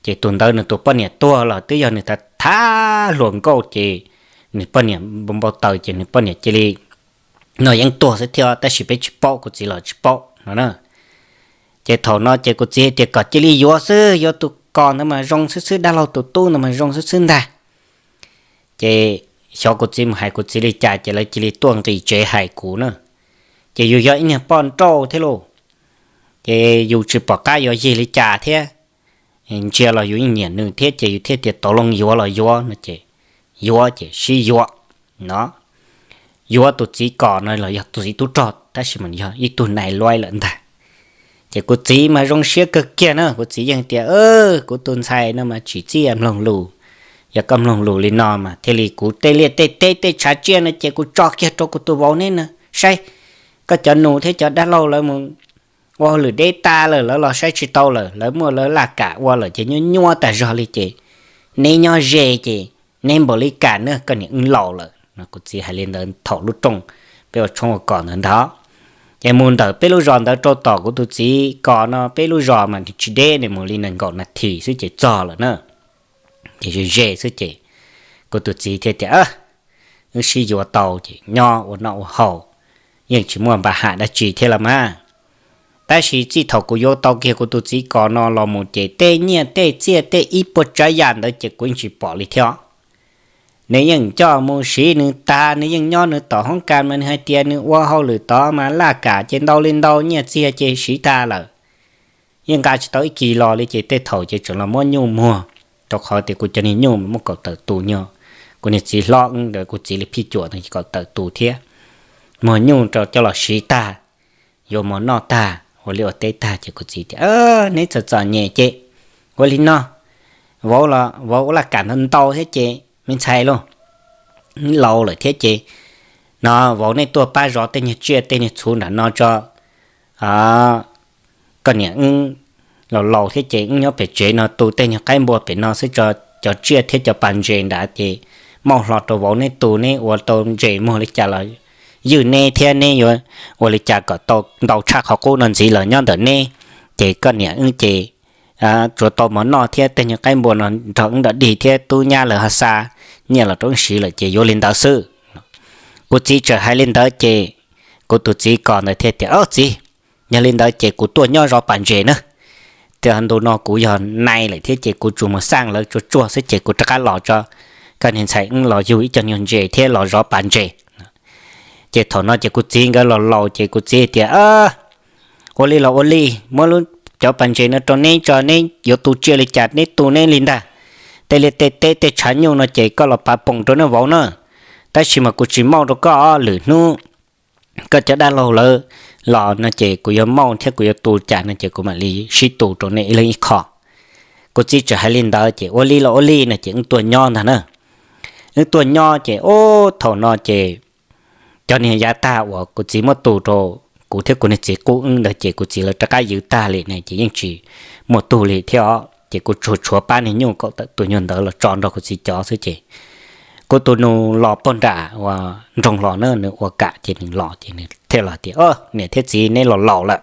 Ces tus ntawd nws tus poj niam tuag los twb yog nws thav hluas nkauj ces nws poj niam npau taws ces nws poj niam cia li, no yeej tuag xwb thiab tab sis peb tsis paub, kuv txiv los tsis paub no na. Ces thaum no ces kuv txiv tias kom cia li yuav xwb, yuav tus Kom ntawd mas zoo xwb xwb, dab laug tus tub ntawd mas zoo xwb xwb ntag. Ces xyov kuv txiv mus hais kuv txiv li cas ces lawv cia li tuaj nqis tsev hais kuv na. Ces yus yog ib niag poj nrauj thiab lauj, ces yus tsis pom qab yuav yig li cas thiab. ntsia los yus yeej nyiam nws thiab ces yus thiaj tias tau loo yuav los yuav no ces yuav ces sib yuav no. Yuav tus txiv kos no los yog tus txiv tub rog tab sis mas yog ib tug nais luaib lawm ntag. Ces kuv txiv mas zoo siab kawg kiag na, kuv txiv yeej tias, kuv tus ntxhais no mas tsim txiaj mloog lus, yog koj mloog lus li no mas thiaj li kuv tej liaj tej teb tej tshav tsiaj no ces kuv tso kiag rau kuv tus vauv neb no saib. Koj cov nus thiab cov dab laug lawv mus ua hauj lwm deb tas lawm, lawv los saib tsis tau lawm, lawv muaj lawv laj kam ua lawm ces nyuaj nyuaj tas zog li ces neb nyob ze ces neb npaum li kam na, koj niam wb laus lawm no. Kuv txiv hais li ntawd thaum lub rooj peb ua tshoob ua kos ntawd ntag. Ces mus ntawm peb lub zos ntawd rau tom kuv tus txiv kos no peb lub zos mas tsis deb, nws mus li nees nkaum nas this xwb ces txog lawm na. Ces ze ze xwb ces kuv tus txiv thiaj tias, wb sib yuav tau ces nyob ua noj ua haus, yeej tsis muaj npa ham dab tsi thiab los mas. Tab sis txij thaum kuv yuav tau kiag kuv tus txiv kos no los mus ces tej nyiaj tej txiaj tej ib puas tsav yam ntawd ces kuv yeej tsis pom li thiab. Nws yeej coj mus siv nws tag, nws yeej nyob nws tom hoob kas mas nws hais tias nws ua hauj lwm tod mas laj kam ces ntau li ntau, nyiaj txiag ces siv tag lawm. Yeej nqa tsis tau ib kis los li ces tej thaum ces tseem los muab nyuj muag, rau qhov tias kuv cov niag nyuj mas muaj kaum tawm tus nyuag, kuv niag txiv hlob ntawd kuv txiv li phij cuam no ces kaum tawm tus thiab. Muag nyuj rau coj los siv tag, yuav mov noj tag, ua liaj ua teb tag ces kuv txiv tias, neb txom txom nyem ces ua li no, vauv, vauv ua laj kam ntau ntau thiab ces me ntxhais lauj, laus lawm thiab ces no vauv nej tuaj pab zov tej nyuag tsiaj tej nyuag txhuv nram no tso. Koj niam wb laus laus thiab ces wb nyob pem tsev no tu tej nyuag qaib npua pem no xwb tso, cov tsiaj thiab cov pas ntses nrad ces mauj hlo rau vauv neb tu, neb ua tau ntses muag li cas los ywj neb thiab neb yuav ua li cas kom tau ntau tshaj qhov qub no ntxiv los nyob ntawm neb. Ces koj niam wb ces tsuas tau mov noj thiab tej nyuag qaib npua no nrog wb dog dig thiab tub nyab lawv ho xa nyiaj los rau wb siv lawm ces yuav li ntawd xwb. Kuv txiv txawm hais li ntawd ces kuv tus txiv kos ntawd thiaj tias, txiv, yog li ntawd ces kuv tuaj nyob zov pas ntses na. Tias ntu no kuv yog nai lawm thiab ces kuv tsuas mus xaj lawv tsuag tsuag xwb ces kuv rov qab los tso, koj niag ntxhais wb los yug ib co nyuag ntses thiab los zov pas ntses. Ces thaum no ces kuv txiv nkawd los laus ces kuv txiv tias, ua li los ua li, muab lub, cov pas ntses no rau neb tso, neb yuav tu tsiaj li cas neb tu neb li ntag. Tej liaj tej teb tej tshav nyuj no ces koj los pav poom rau neb vauv na. Tab sis mas kuv tsis mauj rau koj, lwm hnub koj cov dab laug lawv los no ces kuv yuav mauj thiab kuv yuav tu cas no ces kuv mam li sib tu rau nej ib leeg ib qho. Kuv txiv txawm hais li ntawd ces ua li los ua li no ces wb tuaj nyob ntag na. Wb tuaj nyob ces ub thaum no ces cov niag yav tag uas kuv txiv muab tu rau kuv thiab kuv niag txiv qub wb ntawd ces kuv txiv lawv rov qab ywj tag li ne ces yeej tsis muaj tug li thiab os. Ces kuv tsuas tshuav pab niag nyuj kaum tawm tus nyuag ntawd los tso nrog kuv txiv cov xwb ces kuv tus nus los pog nram uas nroog los na, nws ua kam ces nws los ces nws thiaj los tias, niam thiab txiv, neb los laus lawm,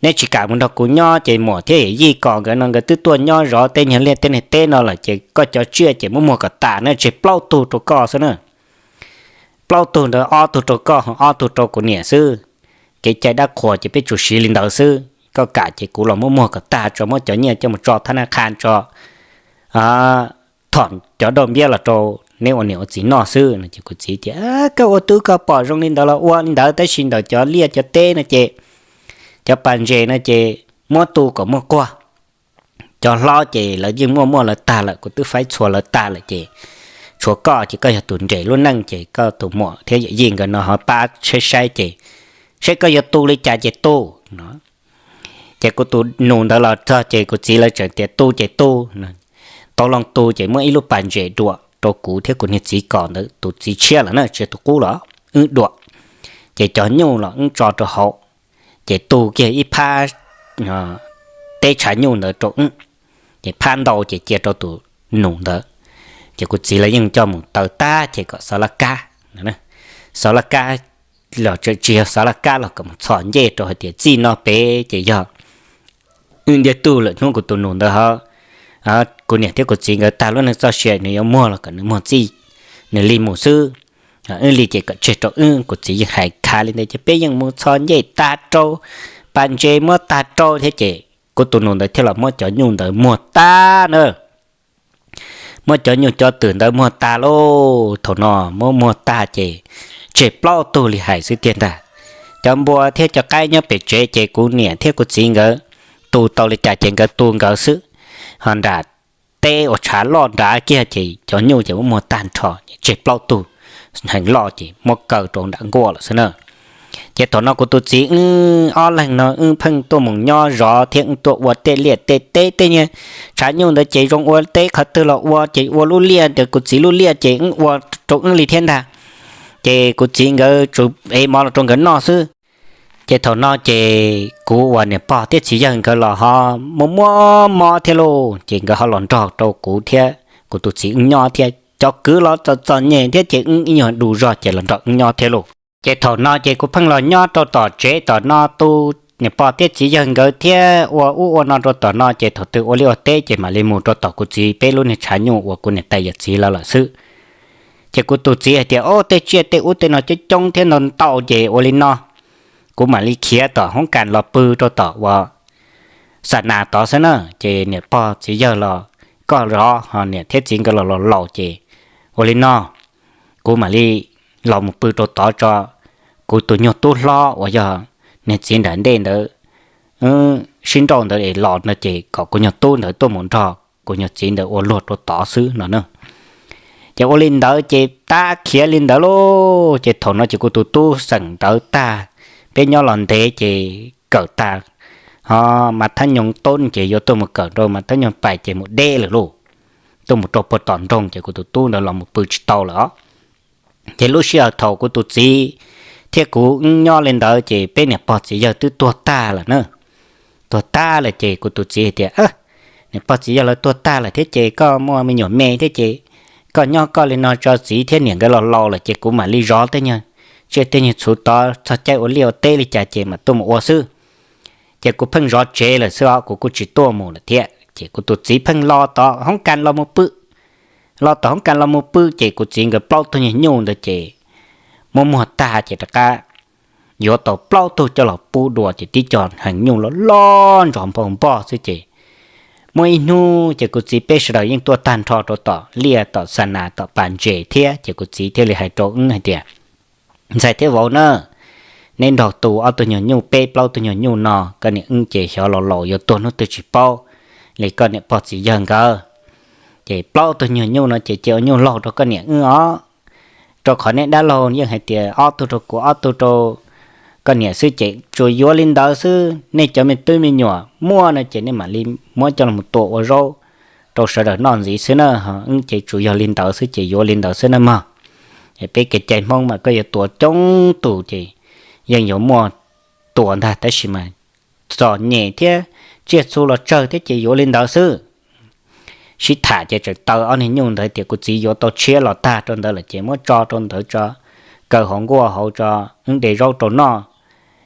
neb tsis kam mus nrog kuv nyob ces muam thiab yawm yij kos nkawd no nkawd twb tuaj nyob zov tej nyuag liaj tej niag teb no lawm ces koj cov tsiaj ces muab muag kom tas na, tseg plaub tug rau koj xwb na. Plaub tug ntawd ob tug rau koj, ob tug rau kuv niam xwb. Kev cai dab qhuas ces peb tsuas siv li ntawd xwb, koj kam ces kuv los muab muag kom tag tso, muab cov nyiaj coj mus tso thab nab qha tso, thom cov dauj npiab los rau neb ua niam ua txiv noj xwb no ces kuv txiv tias, koj ua tub koj pom zoo li ntawd los ua li ntawd, tab sis ntawm cov liaj cov teb no ces cov pas ntses no ces muab tu kom muaj kuag. Cov hlob ces lawv yeej muaj muaj lawv tag lawm, kuv twb faib txhua lawv tag lawm ces tshuav koj ces koj yog tus nres lub neej ces koj tus muam thiab yawm yij nkawd no ho pab saib saib ces saib koj yuav tu li cas ces tu no. Ces kuv tus nus ntawd los txog ces kuv txiv lawv tseem tias tu ces tu. Tau loo tu ces muab ib lub pas ntses duam rau kuv thiab kuv niag txiv kos ntawd, tus txiv tshiab lawm na, tsis yog tus qub los, wb duam. Ces cov nyuj los wb tso rau hauv, ces tu kiag ib phab teb tshav nyuj ntawd rau wb, ces phab ntau ces cia rau tus nus ntawd. Ces kuv txiv lawv yeej coj mus taw tag ces kom xov laj kab, xov laj kab los tsis yog xov laj kab los kom mus txhos ncej rau hais tias txij no pem ces yog wb ntiag tug lawm. Hnub kuv tus nus ntawd ho kuv niam thiab kuv txiv nkawd tag lub neej txoj sia nws yuav muag los kom nws muag txij nws li mus xwb. Wb li ces kom tseg rau wb. Kuv txiv yeej hais khav li ntawd ces peb yeej mus txhos ncej tag rau, pas ntses muab tag rau thiab ces kuv tus nus ntawd thiaj los muab cov nyuj ntawd muag tag na. Muab cov nyuj cov twm ntawd muag tag lauj. Thaum no muab muag tag ces tseg plaub tug li hais xwb tiag ntag. Cov npua thiab cov qaib nyob pem tsev ces kuv niam thiab kuv txiv nkawd tu tau li cas ces nkawd tu nkawd xwb. nram teb uas tshav loj nrad kiag ces cov nyuj ces muab muag tag nrho, tseg plaub tug heev loj ces muab kaw rau nram nkuaj lawm xwb na. Ces thaum no kuv tus txiv wb ob leeg no wb pheej tuaj mus nyob zov thiab wb tuaj ua tej liaj tej teb tej niag tshav nyuj ntawd ces zoo ua teb qhov twg los ua ces ua lub liaj ntawd, kuv txiv lub liaj ces wb ua rau wb li thiab ntag. Ces kuv txiv nkawd tsuas ev mov los rau nkawd noj xwb. Ces thaum no ces kuv uas niam pog thiab txiv yawg nkawd los ho muaj muaj mob thiab lauj, ces nkawd ho los nrog rau kuv thiab kuv tus txiv wb nyob thiab. Cov kwv los txom txom nyem thiab ces wb ib nyuag du zog ces los nrog wb nyob thiab lauj. Ces thaum no ces kuv pheej los nyob rau tom tsev tom no tu niam pog thiab txiv yawg nkawd thiab ua ub ua no rau tom no, ces thaum twg ua liaj ua teb ces mam li mus rau tom kuv txiv peb lub niag tshav nyuj uas kuv niam tais yawm txiv lawv lawm xwb. Ces kuv tus txiv hais tias, Ob, tej tsiaj tej ub tej no coob coob thiab ntau ntau ces ua li no, kuv mam li khiav tom hoob kas los pw rau tom uas xa nas tod xwb na. Ces niam pog txiv yawg los koj zov ho niam thiab txiv nkawd los laus laus ces ua li no, kuv mam li los mus pw rau tod tso, kuv tus nyuag tub hlob uas yog niag txiv nram ntej ntawd sib nrauj ntawd es los no ces kom kuv nyuag tub ntawd tuaj mus nrog kuv nyuag txiv ntawd ua luag rau tod xwb no na. Ces ua li ntawd ces tab khiav li ntawd lauj. Ces thaum no ces kuv tus tub xeem ntawd tag, peb nyob los ntev ces kawm tag, ho mas thab nyoog tub ces yuav tuaj mus kawm rau mas thab nyoog pais ces mus deb lawm lauj. Tuaj mus rau puag tom nroog ces kuv tus tub ntawd los mus pw tsis tau lawm os. Ces lub sij hawm thaum kuv tus txiv thiab kuv wb nyob li ntawd ces peb niam pog txiv yawg twb tuag tag lawm na. Tuag tag lawm ces kuv tus txiv hais tias, Niam pog txiv yawg lawv tuag tag lawm thiab ces koj muaj me nyuam me thiab ces koj nyob koj li no tso, txiv thiab niam nkawd los laus lawm ces kuv mam li zov tej nyuag tsiaj tej nyuag txhu tod, txog caij ua liaj ua teb li cas ces mam tuaj mus ua xwb. Ces kuv pheej zov tsev lawm xwb os, kuv kuj tsis tuaj mus lawm thiab. Ces kuv tus txiv pheej los tom hoob kas los mus pw, los tom hoob kas los mus pw ces kuv txiv nkawd plaub tug nyuag nyuj ntawd ces muab muag tag ces rov qab yuav tau plaub tug coj los pub dua ces tib co heev nyuj loj loj nrov npau npoj xwb ces muaj ib hnub ces kuv txiv peb sawv daws yeej tuaj tag nrho rau tom liaj tom xa nas tom pas ntses thiab ces kuv txiv thiaj li hais rau wb hais tias, Ntxhais thiab vauv na, neb nrog tu ob tug nyuag nyuj, peb plaub tug nyuag nyuj no, koj niam wb ces xyov laus laus yuav tuag hnub twg tsis paub li koj niam pog txiv yawg nkawd. Ces plaub tug nyuag nyuj no ces cia ua nyuj laug rau koj niam wb os, rau qhov neb dab laug yeej hais tias ob tug rau kuv ob tug rau koj niam xwb ces tsuas yuav li ntawd xwb. Nej cov me tub me nyuam muaj no ces nej mam li muab coj los tua ua zaub rau sawv daws noj ntxiv xwb na. Wb ces tsuas yog li ntawd xwb ces yuav li ntawd xwb na mog. Peb kev cai Hmoob mas koj yuav tua coob tus ces yeej yuav muaj tua ntag, tab sis mas txom nyem thiab tsiaj txhu los tsawg thiab ces yuav li ntawd xwb. Sib tham ces txawm taw ob niag nyuj ntawd tias kuv txiv yuav tau tshiab los tag rau ntawd lawm ces muab tso rau ntawd tso, kaw hauv nkuaj hauv tso, wb de zaub rau noj,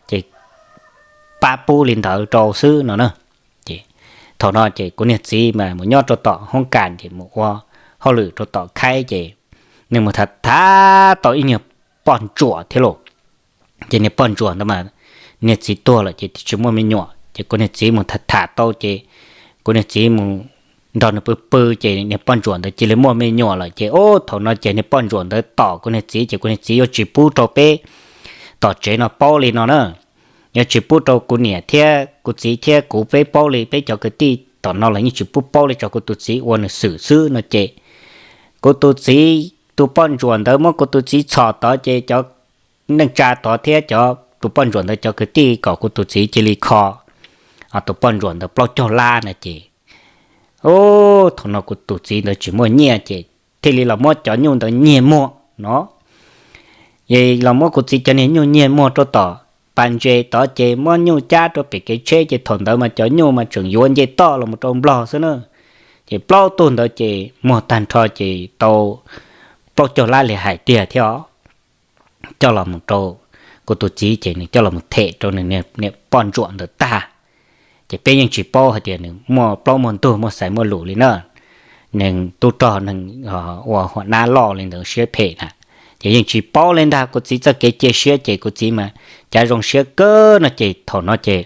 ces pab pub li ntawd rau xwb no na. Ces thaum no ces kuv niag txiv mas mus nyob rau tom hoob kas ces mus ua hauj lwm rau tom khaib ces nws mus tham tham tau ib niag poj ntsuam thiab lauj. Ces niag poj ntsuam ntawd mas niag txiv tuag lawm ces tsis muaj me nyuam ces kuv niag txiv mus tham tham tau ces kuv niag txiv mus nrog nws pw pw ces niag poj ntsuam ntawd cia li muaj me nyuam lawm ces ub thaum no ces niag poj ntsuam ntawd tom kuv niag txiv ces kuv niag txiv yuav tsis pub rau peb tom tsev no paub li no na. Yuav tsis pub rau kuv niam thiab kuv txiv thiab kuv peb paub li, peb cov kwv tij tom no los yeej tsis pub paub li, tso kuv tus txiv ua nws xwm xwb no ces kuv tus txiv tus poj ntsuam ntawd muab kuv tus txiv txhom tod ces cov neej tsa tod thiab cov tus poj ntsuam ntawd cov kwv tij kom kuv tus txiv cia li kho tus poj ntsuam ntawd plaub caug lab no ces ub thaum no kuv tus txiv ntawd tsis muaj nyiaj ces thiaj li los muab cov nyuj ntawd nyiag muag no. Los muab kuv txiv cov niag nyuj nyiag muag rau tom pas ntses tod ces muab nyuj cab rau pem kev tsheb ces thaum ntawd mas cov nyuj mas tseem yuav nce toj los mus rau Nplog xwb na. Ces plaub tug ntawd ces muag tag nrho ces tau plaub caug lab li hais tiag thiab os. Coj los mus rau kuv tus txiv ces nws coj los them rau nws niam poj ntsuam ntawd tag. Ces peb yeej tsis paub hais tias nws muaj plaub muaj ntug muaj xaiv muaj lus li na. Neeg tub rog neeg ua huam nab loj li ntawd siab phem na. Ces yeej tsis paub li ntag, kuv txiv txoj kev cia siab ces kuv txiv mas cav zoo siab kawg no ces thaum no ces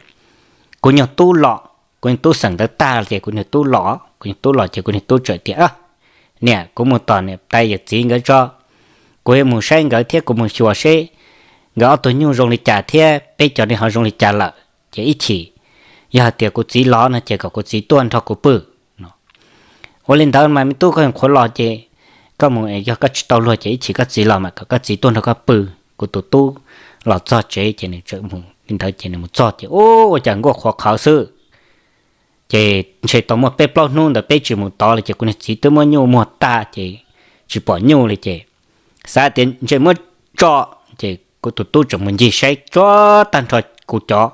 kuv nyuag tub los, kuv nyuag tub xeem ntawd tag ces kuv nyuag tub los, kuv nyuag tub los ces kuv nyuag tub txawm tias, Niam, kuv mus tom niam tais yawm txiv nkawd tso, kuv yuav mus saib nkawd thiab kuv mus xyuas seb nkawd ob tug nyuj zoo li cas thiab peb cov ne ho zoo li cas lawm ces ib chim yog hais tias kuv txiv los no ces kom kuv txiv tuaj nrog kuv pw no. Ua li ntawd mas me tub, koj qhuav los ces koj mus es yog koj tsis tau luag ces ib chim koj txiv los mas kom koj txiv tuaj nrog koj pw. Kuv tus tub los txog tsev ces nws tseem mus li ntawd ces nws mus txog ces ua cas nkuaj qhuav qhawv xwb. Ces ntshe tau muaj peb plaub hnub ntawd peb tsis mus tod li ces kuv niag txiv twb muab nyuj muag tag ces tsis pom nyuj li ces xav tias ntshe muab tso, ces kuv tus tub tseem mus ncig saib tsuag tag nrho kuv cov,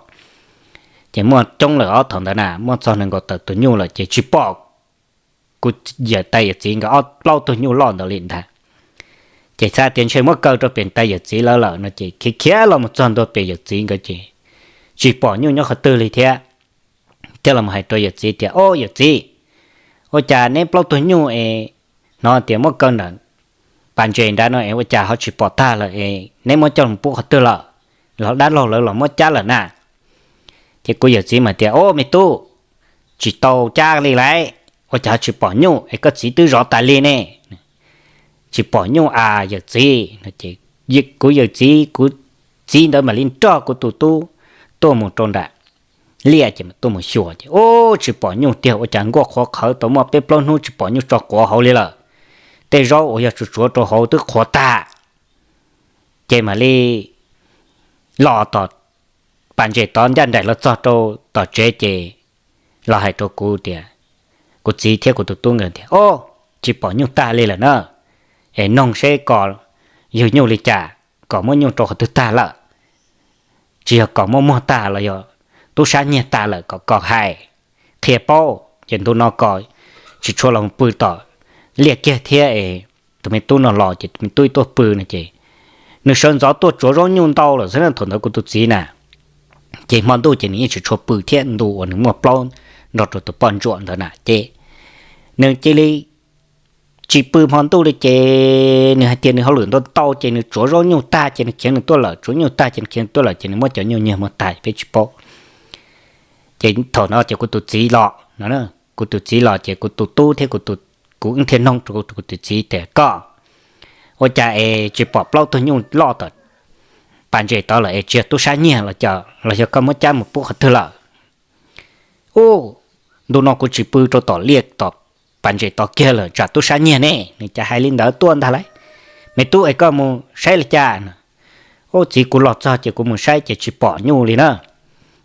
ces muaj coob lawm ob thaum ntawd na, muaj txog nees nkaum tawm tus nyuj lawm ces tsis pom kuv yawm tais yawm txiv nkawd ob plaub tug nyuj loj ntawd li ntag. Ces xav tias ntshe muab kaw rau pem tais yawm txiv lawv lawm no ces khiav khiav los mus txog ntua pem yawm txiv nkawd ces tsis pom nyuj nyob qhov twg li thiab. Thiab los hais rau yawm txiv tias, Au yawm txiv, ua cas neb plaub tug nyuj es hnov tias muab kaw ntawm pas ntses nrad no es ua cas ho tsis pom tag lawm es neb muab coj mus pub qhov twg lawm? Los dab laug lawv los muab cab lawm na. Ces kuv yawm txiv mas tias, Au me tub, tsis tau cab li lauj, ua cas ho tsis pom nyuj es koj txiv twb zov tas li ne? Tsis pom nyuj a yawm txiv. Kuv yawm txiv, kuv txiv ntawd mam li nrog kuv tus tub tuaj mus rau nram liaj ces tuaj mus xyuas ces, Au, tsis pom nyuj tiag, ua cas nkuaj qhuav qhawv tau muaj peb plaub hnub tsis pom nyuj tso quav hauv li lawm. Tej zaub uas yog tsuav tsuav rau hauv twb qhuav tag. Ces mam li los tom pas ntses tod ncaj nraim los txog rau tom tsev ces los hais rau kuv tias, kuv txiv thiab kuv tus tub nkawd tias, Au, tsis pom nyuj tag li lawm na, es noog seb kom yug nyuj li cas, kom muab nyuj rau qhov twg tag lawm. Tsis yog kom muab muag tag los yog tub sab nyiag tag lawm kom koj hais qhia paub, ces ntu no kom tsis tshua los pw tom liaj kiag thiab es tus me tub no los ces tus me tub tuaj pw no ces nws sawv ntxov tuaj tsuav zaub nyuj ntau lawm xwb na thaum ntawd kuv tus txiv na. Ces hmo ntuj ces nws yeej tsis tshua pw thiab, ntu uas nws muaj plaub nrog rau tus poj ntsuam ntawd na ces nws cia li tsis pw hmo ntuj li ces nws hais tias nws hauj lwm ntau ntau ces nws tsuav zaub nyuj tag ces nws khiav nws tuaj lawm, tsuav nyuj tag ces nws khiav nws tuaj lawm ces nws muab cov nyuj nyiag muag tag peb tsis paub. Ces thaum no ces kuv tus txiv los no, kuv tus txiv los ces kuv tus tub thiab kuv wb thiaj noog rau kuv tus txiv tias, Koj ua cas es tsis pom plaub tug nyuj loj tom pas ntses tod lawm es tsis yog tub sab nyiag los yog koj muab cab mus pub qhov twg lawm? Ub, ntu no kuv tsis pw rau tom liaj tom pas ntses tod kiag lawm tsam tub sab nyiag ne. Nws cas hais li ntawd tuaj ntag lauj. Me tub es koj mus saib li cas? Ub, txiv, kuv los txog ces kuv mus saib ces tsis pom nyuj li na.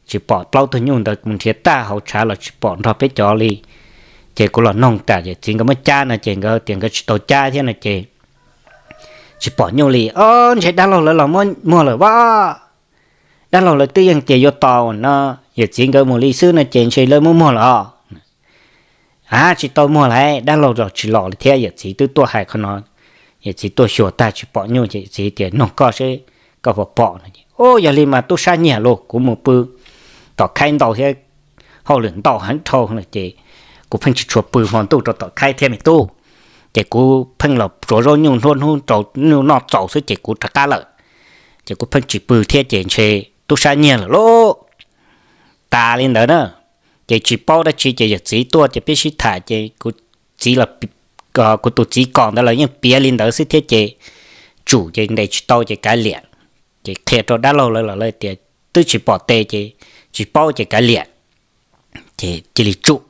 Tsis pom plaub tug nyuj ntawd, mus nrhiav tag hauv tshav los tsis pom nrog peb cov li. Ces kuv los noog tas ces txiv nkawd muab cab no ces nkawd tias nkawd tsis tau cab thiab no ces tsis pom nyuj li. Ob, ntshe dab laug lawv los muab muag lawm vaj. Dab laug lawv twb yeej tias yuav tos no, yawm txiv nkawd mus li xwb no ces ntshe lawv muab muag lawm os. A, tsis tau muag lauj, dab laug los tsis los li thiab, yawm txiv twb tuaj hais qhov no. Yawm txiv tuaj xyuas tag tsis pom nyuj ces yawm txiv tias noog koj seb koj puas pom no. Ub, yog li mas tub sab nyiag lauj, kuv mus pw tom khaib ntau thiab, hauj lwm ntau heev dhau no ces kuv pheej tsis tshua pw hmo ntuj rau tom khaib thiab me tub. Ces kuv pheej los tsuav zaub nyuj nruab hnub rau nyuj noj txaus xwb ces kuv rov qab lawm. Ces kuv pheej tsis pw thiab ces ntshe tub sab nyiag lawm lauj. Tas li ntawd na, ces tsis paub dab tsi ces yawm txiv tuaj ces peb sib tham ces kuv txiv, kuv tus txiv kos ntawd los yeej piav li ntawd xwb thiab ces tsum ces ntes tsis tau ces kav liam. Ces qhia rau dab laug lawv los lawv tias twb tsis pom tes ces tsis paub ces kav liam. Ces cia li tsum.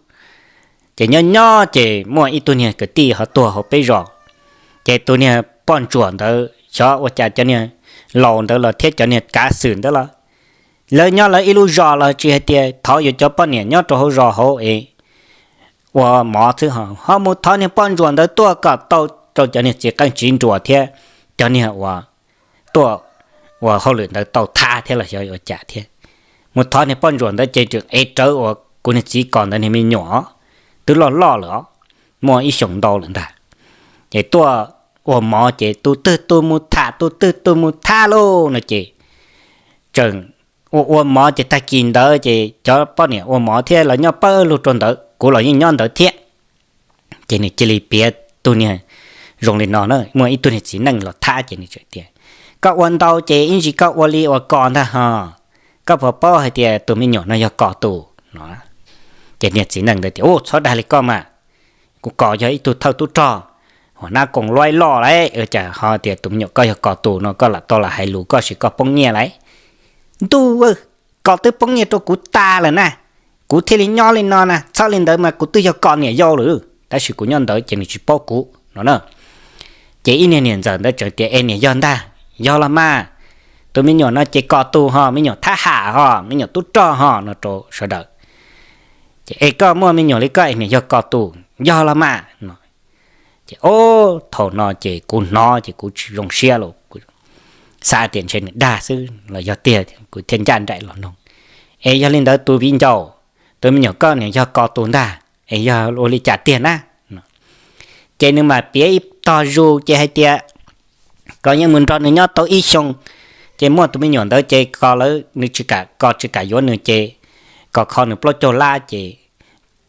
Ces nyob nyob ces muaj ib tug niag kwv tij ho tuag hauv peb zos. Ces tus niag poj ntsuam ntawd xyov ua cas cov niag laus ntawd los thiab cov niag kav xwm ntawd los lawv nyob lawv ib lub zos los tsis hais tias thov yuav cov poj niam nyob rau hauv zos hauv es ua mov xwb ho ho mus thov niag poj ntsuam ntawd tuaj kom tau rau cov niag txiv qeej txiv nruas thiab cov niag uas tuaj ua hauj lwm ntawd tau thab thiab los xyov ua cas thiab. Mus thov niag poj ntsuam ntawd ces tseem ev rawv uas kuv niag txiv kos ntawd niag me nyuam twb loj loj lawm os, muaj ib xyoos ntau lawm ntag. Ces tuaj ua mov ces tus twg tus mus tham tus twg tus mus thab lauj no ces tseem ua ua mov ces tag kis ntawd ces cov poj niam ua mov thiab los nyob pawg lug rau ntawd, kuv los yeej nyob ntawd thiab. Ces nws cia li piav tus niag zoo li no na, muaj ib tug niag txiv neej los thab ces nws tseem tias koj ua ntau ces ib ntsis koj ua li uas kos ntag ho, koj puas paub hais tias tus me nyuam no yog kos tus no? Ces niag txiv neej ntawd tias ub, txhob dag li koj mas, kuv kos yog ib tug thawj tub rog uas nab koom luaib loj lauj, cas ho tias tus me nyuam koj yog kos tus no, koj lam tau lam hais lus koj sis koj poob nyiaj lauj. Ntuj, koj twb poob nyiaj rau kuv tas lawm na, kuv thiaj li nyob li no na, txhob li ntawd mas kuv twb yog koj niam yau lawm. tab sis kuv nyob ntawd ces nws tsis paub kuv no na. Ces ib niag niam ntxawm ntawd tseem tias, Es niam yog ntag, yog los mas, tus me nyuam no ces kos tus ho, me nyuam thab ham ho, me nyuam tub rog ho no rau sawv daws. Ces, Es koj muaj me nyuam li koj es niam yog kos tus, yog los mas no. Ces o, thaum no ces kuv hnov ces kuv tsis zoo siab los, xav tias ntshe nws dag xwb los yog tiag, kuv thiaj ncaj nraim los noog, Es yog li ntawd tus viv ncaus, tus me nyuam koj niam yog kos tus ntag es yog ua li cas tiag na? Ces nws mam piav ib tog zus ces hais tias kos yeej mus nrog nws nyob tau ib xyoo, ces muaj tus me nyuam ntawd ces kos lawv, nws tsis kam, kos tsis kam yuav nws ces kos kho nws plaub caug lab ces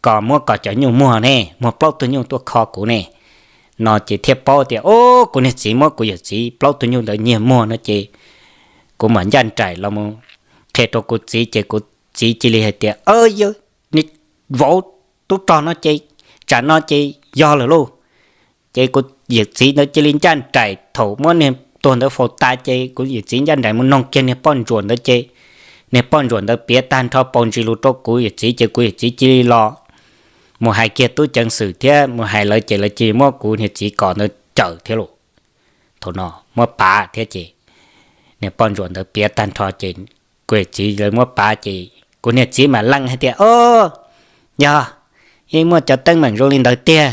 kos muab kos cov nyuj muag ne, muag plaub tug nyuj tuaj kho kuv ne no ces thiaj paub tias, O, kuv niag txiv muab kuv yawm txiv plaub tug nyuj ntawd nyiag muag no ces kuv mam ncaj nraim los mus qhia rau kuv txiv ces kuv txiv cia li hais tias, Aw, yog vauv tub rog no ces tsam no ces yog lawm lauj. Ces kuv yawm txiv ntawd cia li ncaj nraim, thaum muab niag tuag ntawd faus tas ces kuv yawm txiv ncaj nraim mus noog kiag niag poj ntsuam ntawd ces niag poj ntsuam ntawd piav tag nrho paus ntsis lus rau kuv yawm txiv ces kuv yawm txiv cia li los mus hais kiag tub ceev xwm thiab mus hais lawv ces lawv cia li muab kuv niag txiv kos ntawd cawm thiab lauj. Thaum no muab pav thiab ces niag poj ntsuam ntawd piav tag nrho ces kuv yawm txiv lawv muab pav ces kuv niag txiv mam lees hais tias, O, yog, yeej muaj cov teeb meem zoo li ntawd tiag,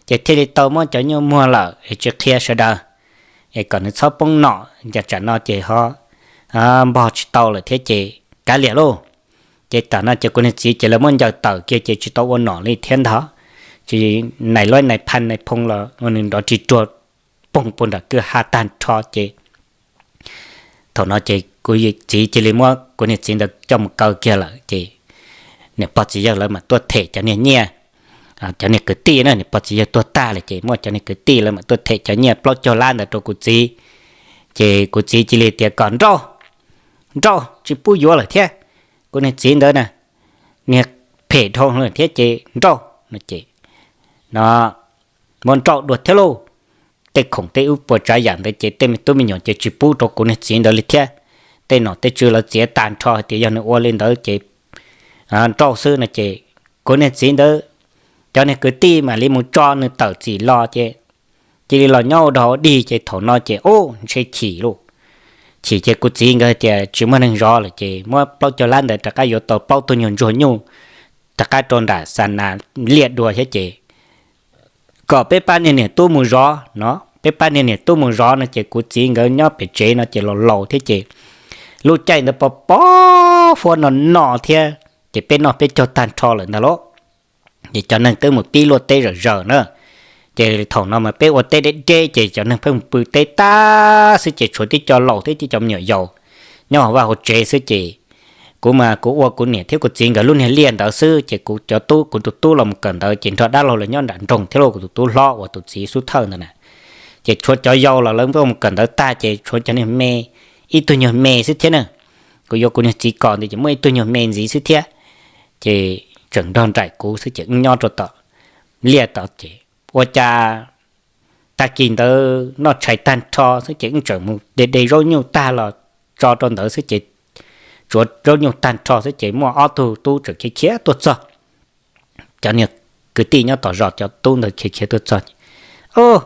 ces thiaj li tau muab cov nyuj muag lawm es tsis qhia sawv daws, es kom nws txhob poob nom, cas tsam no ces ho npog tsis tau lawm thiab ces kav liam lauj. Ces tam no ces kuv niag txiv ces lawv muab ncaws tawm kiag ces tsis tau ua nom li thiab ntag. Ces nais luab nais phaj nais phoo los ua nws nrov rig ruag poog puag nram kwj ha tag nrho ces thaum no ces kuv txiv cia li muab kuv niag txiv ntawd coj mus kaw kiag lawm ces niam pog txiv yawg lawv mam tuaj them cov niag nyiaj, cov niag kwv tij na, niam pog txiv yawg tuag tag lawm ces muaj cov niag kwv tij lawv mam tuaj them cov nyiaj plaub caug lab ntawd rau kuv txiv. Ces kuv txiv cia li tias kom nrauj, nrauj tsis pub yuav lawm thiab, kuv niag txiv ntawd na, niag phem dhau lawm thiab ces nrauj no ces no muab nrauj dua thiab lauj. Tej khoom tej ub puas tsav yam ntawd ces tej me tub me nyuam ces tsis pub rau kuv niag txiv ntawd li thiab. Tej nom tej tswv lawv txiav tag nrho hais tias yog nws ua li ntawd ces nrauj xwb no ces kuv niag txiv ntawd cov niag kwv tij mam li mus tso nws tawm txim los ces cia li los nyob ua dog ua dig ces thaum no ces ub ntshe chim lauj. Chim ces kuv txiv nkawd tias tsis muaj neeg zov lawm ces muab plaub caug lab ntawd rov qab yuav tau plaub tug nyuag ntsuag nyuj rov qab rau nram xa nas liaj dua thiab ces kom peb pab niag niam tub mus zov no, peb pab niag niam tub mus zov no ces kuv txiv nkawd nyob pem tsev no ces laus laus thiab ces lub caij ntawd pov pov huab no no thiab ces peb noj peb caug tag nrho lawm ntag lauj. Ces cov neeg twb mus pib luaj teb zawm zaws na. Ces thaum no mas peb ua teb deb deb ces cov neeg pheej mus pw teb tag xwb ces tshuav tib co laus thiab tib co me nyuam yaus nyob hauv vaj hauv tsev xwb ces kuv mas kuv ua kuv niam thiab kuv txiv nkawd lub niag liaj ntawd xwb ces kuv cov tub, kuv tus tub los mus kawm ntawv ces nrog dab laug lawv nyob nram nroog thiab lauj, kuv tus tub hlob uas tus txiv xub thawj ntawd na. Ces tshuav cov yau los lawv mus kawm ntawv tag ces tshuav cov niag me, ib tug nyuag me xwb thiab na. Kuv yuav kuv niag txiv kos ntawd ces muaj ib tug nyuag me ntxiv xwb thiab. Ces tseem nrog nraim kuv xwb ces wb nyob rau tom liaj tod ces ua cas tag kis ntawd noj tshais tag nrho xwb ces wb tseem mus de de zaub nyuj tag los tso rau ntawd xwb ces tsuav zaub nyuj tag nrho xwb ces muaj ob tug tub tseem khiav khiav tuaj txog. Cov niag kwv tij nyob tom zos cov tub ntawd khiav khiav tuaj txog ces, Ub,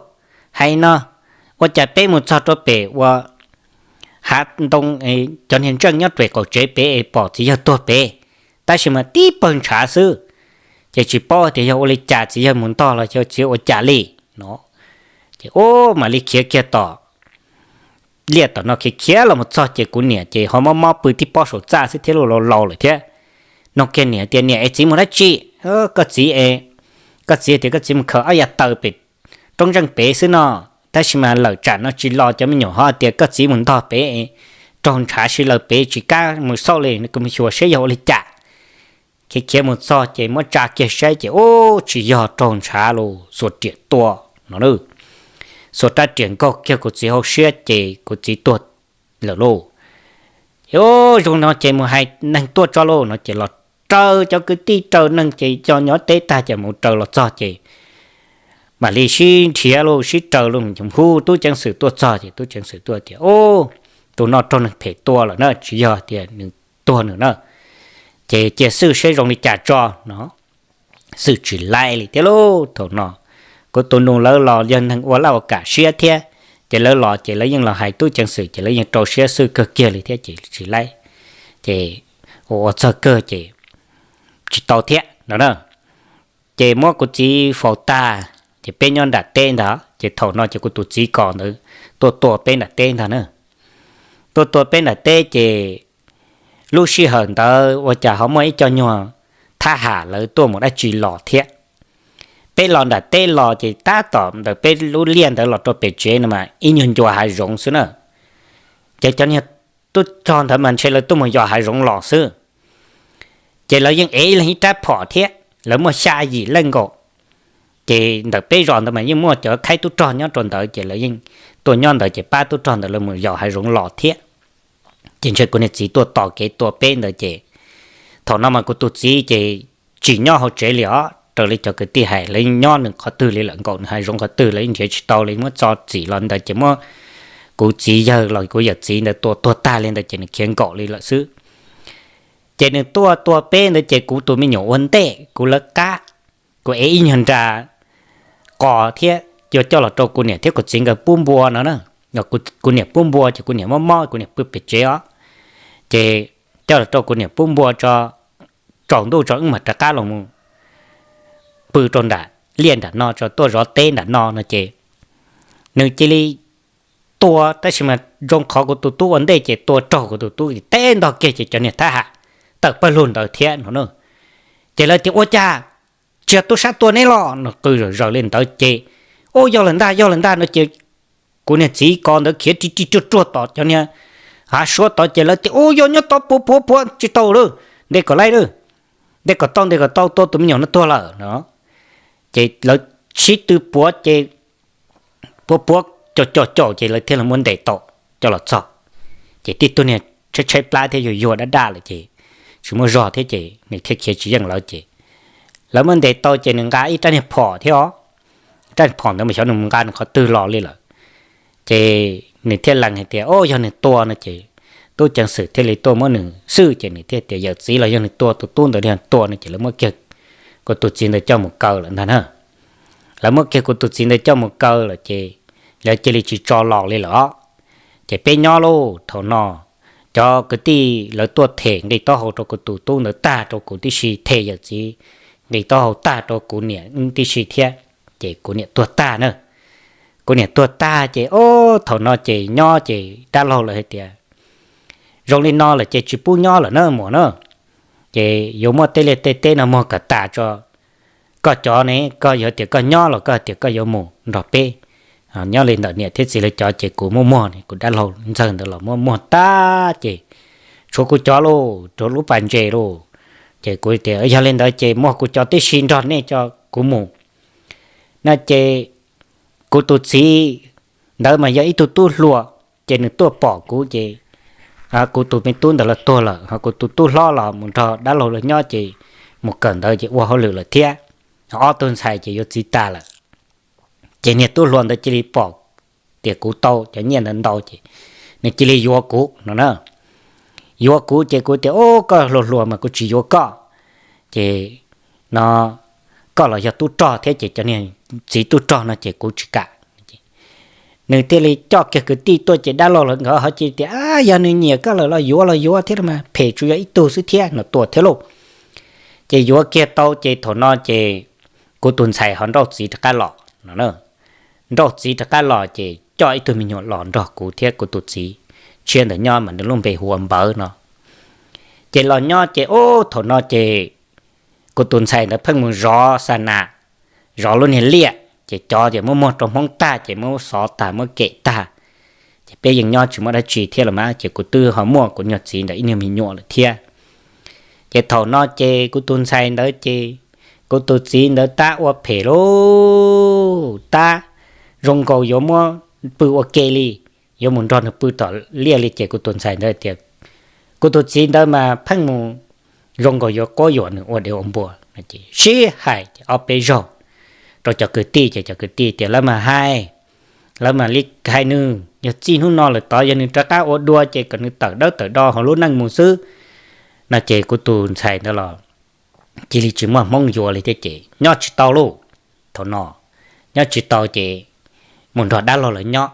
hais no, ua cas peb mus txog rau pem ua hav ntoo, cov niag ntseej nyob pem qaum tsev pem es pom txiv yawg tuag pem, tab sis mas tib pawg ntshav xwb, ces tsis paub tias yog ua li cas txiv yawg mus ntog los yog txiv ua cas li no. Ces ub mam li khiav kiag tom liaj tom no khiav khiav los mus txog ces kuv niam ces ho mob mob pw tib pob saum txaj xwb thiab lauj, laus laus lawm thiab. Nug kiag niam tias, Niam es txiv mus dab tsi? Koj txiv, koj txiv tias koj txiv mus khaws ob yav taws pem roob ntseej pem xwb no, tab sis mas lawm tsam no tsis los cov me nyuam ho tias koj txiv mus ntog pem, raug ntshav si lawm pem tsis kam mus xauj li, nws kuj mus xyuas saib yog ua li cas. Khiav khiav mus txog ces muab tsa kiag saib ces ub tsis yog raug ntshav los, xuas riam tua no. Xuas rab riam nkaug kiag kuv txiv hauv siab ces kuv txiv tuag lawm lauj. Ces ub zoo no ces mus hais neeg tuaj tso lauj no ces los raws cov kwv tij raws neeg ces cov nyob teb tag ces mus raws los txog ces mam li sib nrhiav lauj, sib raws lauj, hu tub ceev xwm tuaj txog ces tub ceev xwm tuaj tias, Ub, tus no raug neeg phem tua lawm na, tsis yog tias nws tuag nws na, ces cia xwb seb zoo li cas tso no. Xwm tsis laij li thiab lauj. Thaum no kuv tus nus lawv los yog neeg ua laj ua kam siab thiab, ces lawv los ces lawv yeej los hais tub ceev xwm ces lawv yeej rau siab xwb kawg kiag li thiab ces tsis laij. Ces ua ua txog kawg ces tsis tau thiab no na. Ces muab kuv txiv faus tag, ces peb nyob nram teb ntag. Ces thaum no ces kuv tus txiv ko ntawd tuaj tua peb nram teb ntag na. Tuaj tua peb nram teb ces lub sij hawm ntawd ua cas ho muaj ib co nyuag thab ham lawv tuaj mus dab tsi los thiab. Peb los nram teb los ces tab tom ntawm peb lub liaj ntawd los rau pem tsev no mas ib nyuag ncua hav zoov xwb na. Ces cov niag tub rog ntawd mas ntshe lawv tuaj mus yos hav zoov los xwb. Ces lawv yeej ev ib leeg ib rab phom thiab, lawv muaj xya yim leej nkaus. Ces ntawm peb zos ntawd mas yeej muaj cov khaib tub rog nyob rau ntawd ces lawv yeej tuaj nyob ntawd ces pab tub rog ntawd lawv mus yos hav zoov los thiab. Ces ntshe kuv niag txiv tuaj tos kev tua peb ntawd ces thaum no mas kuv tus txiv ces tsis nyob hauv tsev li os, raws li cov kwv tij hais lawv nyob nws qhov twg li lawm, nkaum nws hav zoov qhov twg lawv nrhiav tsis tau li, muab txo txim los ntawd ces muab kuv txiv yawg los kuv yawm txiv ntawd tua tuag tag li ntawd ces nws khiav nkaum li lawm xwb. Ces nws tuaj tua peb ntawd ces kuv tus me nyuam ua ntej kuv lawv qab, kuv ev ib nyuag nra qos thiab yuav coj los rau kuv niam thiab kuv txiv nkawd pub npua no na. Kuv niam pub npua ces kuv niam mob mob kuv niam pw pem tsev os. Ces coj los rau kuv niam pub npua tso, tsaus ntuj tso wb mam rov qab los mus pw rau nram liaj nram no tso, tuaj zov teb nram no no ces nws cia li tua, tab sis mas zoo qhov kuv tus tub ua ntej ces tua raug kuv tus tub teb ntog kiag ces cov niag thab ham tawm pawg lug ntawd thiab no na. Ces lawv tias ua cas tsis yog tub sab tua neb los no, qw zawm zaws li ntawd ces ua yog lawm ntag yog lawm ntag no ces kuv niag txiv ko ntawd khiav ri ri ruag ruag tom cov niag hav suab tod ces lawv tias ua yog nyob tod puav puav puav tsis tau lawm, nte kom laij lawm, nte kom tau nte kom tau tua tus me nyuam no tuag lawm no. Ces lawv sib tw puav ces puav puav caum caum caum ces lawv thiaj li muab ntes tau coj los txog. Ces tib tug niag tshaib tshaib plab thiab yuag yuag dab daj lawm ces tsis muaj zog thiab ces nws thiaj khiav tsis yeej lawv ces lawv muab ntes tau ces nws nqa ib rab niag phom thiab os. Rab phom ntawd mas xyov nws mus nqa nws qhov twg los li lawm. Ces nws thiaj lees hais tias o yog nws tua no ces tub ceev xwm thiaj li tuaj muab nws xwb ces nws thiaj tias yawm txiv los yog nws tua, tus tub ntawd yog tua no ces lawv muab kiag kuv tus txiv ntawd coj mus kaw lawm ntag na. Lawv muab kiag kuv tus txiv ntawd coj mus kaw lawm ces lawv cia li tsis tso los li lawm os. Ces peb nyob lauj, thaum no cov kwv tij lawv tuaj them nqi taub hau rau kuv tus tub ntawd tag rau kuv tib si, them yawm txiv nqi taub hau tag rau kuv niam tib si thiab. Ces kuv niam tuag tag na. Kuv niam tuag tag ces o, thaum no ces nyob ces dab laug lawv hais tias zoo li no lawm ces tsis pub nyob lawm na muam na. Ces yuav muab tej liaj tej teb no muag kom tas tso, koj cov ne, koj yuav tias koj nyob los koj tias koj yuav mus nrog peb. Nyob li ntawm niam thiab txiv lawv cov ces kuv muab muag, kuv dab laug ntxawg ntawd los muab muag tag ces tshuav kuv cov lauj, rau lub pas ntses lauj. Ces kuv tias yog li ntawd ces muag kuv cov tib si nrog nej cov kuv mus no ces kuv tus txiv ntawd mas yog ib tug tub hluas, ces nws tuaj pom kuv ces kuv tus me tub ntawd los tuag lawm ho kuv tus tub hlob los mus nrog dab laug lawv nyob ces mus kawm ntawv ces ua hauj lwm lawm thiab. Ob tug ntxhais ces yuav txiv tas lawm. Ces niag tub hluas ntawd cia li pom tias kuv tau cov nyiaj ntawd ntau ces nws cia li yuav kuv no na. Yuav kuv ces kuv tias o, koj hluas hluas mas kuv tsis yuav koj. Ces no koj los yog tub rog thiab ces cov niag txiv tub rog no ces kuv tsis kam. Nws thiaj li coj kiag kwv tij tuaj ces dab laug lawv nkawd ho cia tias yog nws nyiam koj lawm los yuav los yuav thiab mas phem tsuas yog ib tug xwb thiab no tuaj thiab lauj. Ces yuav kiag tau ces thaum no ces kuv tus ntxhais ho nrauj txiv rov qab los no. Nrauj txiv rov qab los ces coj ib tug me nyuam los nrog kuv thiab kuv tus txiv tshiab ntawd nyob mas nws lub npe hu ua Npawv no. Ces los nyob ces ub thaum no ces kuv tus ntxhais ntawd pheej mus zov xa nas, zov lub niag liaj ces cov ces muab muag rau Hmoob tag ces muab xov tag muab kem tag. Ces peb yeej nyob tsis muaj dab tsi thiab los mas ces kuv twb ho muaj kuv nyuag txiv ntawd ib niag me nyuam lawm thiab. Ces thaum no ces kuv tus ntxhais ntawd ces kuv tus txiv ntawd tab ua phem lauj, tab zoo nkaus yuav muab pw ua ke li, yuav mus nrog nws pw tom liaj li ces kuv tus ntxhais ntawd tias, kuv tus txiv ntawd mas pheej mus zoo nkaus yuav quab yuam nws ua dev ua npua. Sib hais ob peb zaug rau cov kwv tij ces cov kwv tij tias lawv mas hais, lawv mas li hais nws yog txij hnub no lawm tod yog nws rov qab ua dua ces kom nws tawm dawb tawm do hauv lub neej mus xwb no ces kuv tus ntxhais ntawd los cia li tsis muaj hmoob yuav li thiab ces nyob tsis tau lauj. Thaum no nyob tsis tau ces mus nrog dab laug lawv nyob.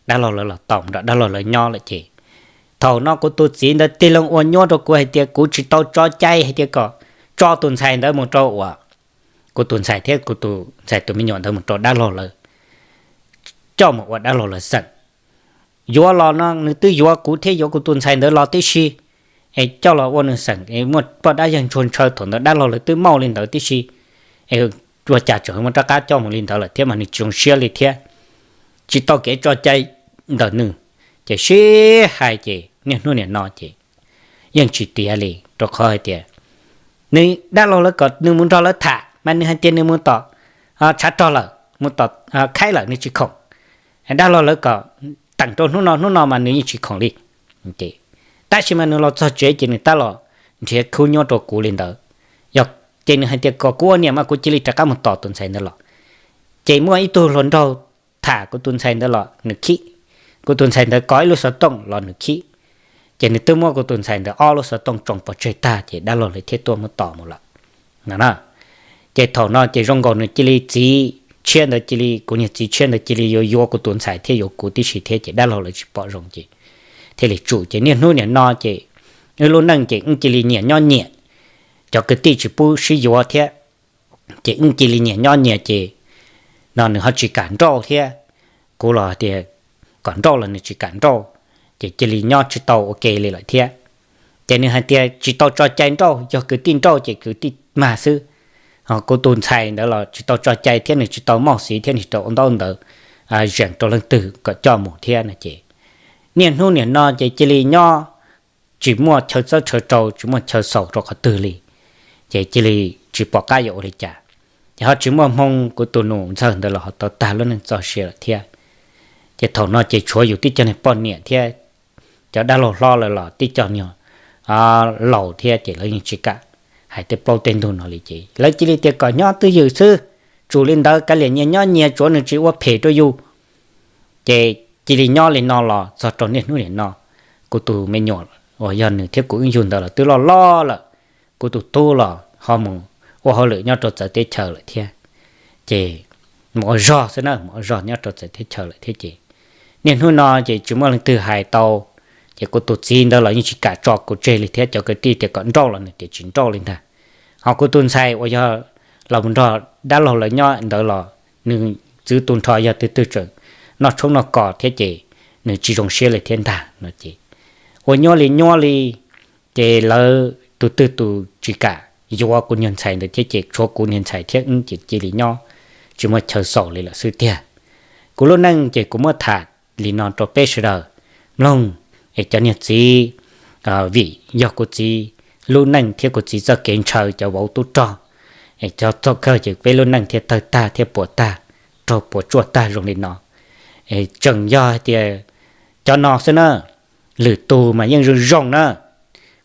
Dab laug lawv los tau mus nrog dab laug lawv nyob lawm ces thaum no kuv tus txiv ntawd tig loo ua nyuab rau kuv hais tias kuv tsis tau tso cai hais tias kom tso tus ntxhais ntawd mus rau uas kuv tus ntxhais thiab kuv tus ntxhais tus me nyuam ntawd mus rau dab laug lawv, coj mus ua dab laug lawv xeem. Yuav los no nws twb yuav kuv thiab yuav kuv tus ntxhais ntawd los tib si, es coj los ua nws xeem es muaj poj dab yawg ntsuag ntshaw thaum ntawd dab laug lawv twb maub li ntawd tib si, es ua cas tseem muaj rov qab coj mus li ntawd lawm thiab mas nws tsis zoo siab li thiab, tsis tau kev tso cai ntawm nws. Ces sib hais ces niaj hnub niam no ces yeej tsis tiav li rau qhov hais tias nws dab laug lawv kom nws mus nrog lawv tham mas nws hais tias nws mus tom tshav rog lawm, mus tom khaib lawm nws tsis khoom. Dab laug lawv kom teem rau hnub no hnub no mas nws yeej tsis khoom li. Tab sis mas nws los txog tsev ces nws tab los nrhiav khub nyuab rau kuv li ntawd. Yog ces nws hais tias kom kuv ua niam mas kuv cia li rov qab mus tos tus ntxhais ntawd los. Ces muaj ib tug hluas nraug tham kuv tus ntxhais ntawd los nws khib, kuv tus ntxhais ntawd kov ib lub xov tooj los nws khib. Ces nws twb muab kuv tus ntxhais ntawd ob lub xov tooj tsoo pov tseg tag ces dab laug lawv thiaj tuaj muab tos mus lawm no. Ces thaum no ces zoo nkaus nws cia li txiv tshiab ntawd cia li, kuv niag txiv tshiab ntawd cia li yuav yuav kuv tus ntxhais thiab yuav kuv tib si thiab ces dab laug lawv tsis pom zoo ces thiaj li tsum ces niaj hnub niam no ces wb lub neej ces wb cia li nyias nyob nyias, cov kwv tij tsis pub sib yuav thiab. Ces wb cia li nyias nyob nyias ces no nws ho tsis kam nrauj thiab, kuv los tias kom nrauj los nws tsis kam nrauj, ces cia li nyob tsis tau ua ke li lawm thiab. Ces nws hais tias tsis tau tso cai nrauj, yog kwv tij nrauj ces kwv tij mag xwb. Ho kuv tus ntxhais ntawd los tsis tau tso cai thiab nws tsis tau moj xiv thiab nws tsis tau ua ntaub ntawv zeem rau leej twg kom coj mus thiab no ces niaj hnub niam no ces cia li nyob tsis muaj chaw txawb chaw rau, tsis muaj chaw xaus rau qhov twg li, ces cia li tsis pom qab yuav ua li cas. Ces ho tsis muaj hmoo, kuv tus nus ntxawg ntawd los ho tau tag lub neej txoj sia lawm thiab. Ces thaum no ces tshuav yus tib co niag poj niam thiab cov dab laug hlob lawv los tib co niag laus thiab ces lawv yeej tsis kam hais tej plaub tej ntug no li ces lawv cia li tias kom nyob twj ywm xwb, tsum li ntawd kav liam nyias nyob nyias tsuav nws tsis ua phem rau yus. Ces cia li nyob li no los txog rau niaj hnub niam no, kuv tus me nyuam uas yog nws thiab kuv wb yug ntawd los twb loj loj lawm, kuv tus tub los ho mus ua hauj lwm nyob rau txawv teb chaws lawm thiab. Ces mus ua zog xwb na, mus ua zog nyob rau txawv teb chaws lawm thiab ces niaj hnub no ces tsis muaj leej twg hais tau. Ces kuv tus txiv ntawd los yeej tsis kam tso kuv tseg li thiab, cov kwv tij tias kom nrauj los nws tias tsis nrauj li ntag. Ho kuv tus ntxhais uas yog los mus nrog dab laug lawv nyob ntawd los nws txwv tu nrho, yog twg twg tseem noj tshoob noj kos thiab ces nws tsis zoo siab li thiab ntag no ces ua nyuab li nyuab li, ces lawv tus twg tus tsis kam yuav kuv niag ntxhais ntawd thiab ces tshuav kuv niag ntxhais thiab wb ces cia li nyob tsis muaj chaw xaus li lawm xwb tiag. Kuv lub neej ces kuv muab tham li no rau peb sawv daws mloog, es cov niag txiv, vim yog kuv txiv lub neej thiab kuv txiv txoj kev ntshaw cov vauv tub rog, es cov txog kawg ces peb lub neej thiaj tawg tag thiab puas tag, raug puas tsuaj tag zoo li no. Es tseem yog hais tias cov no xwb na, lwm tus mas yeej zoo zoo na.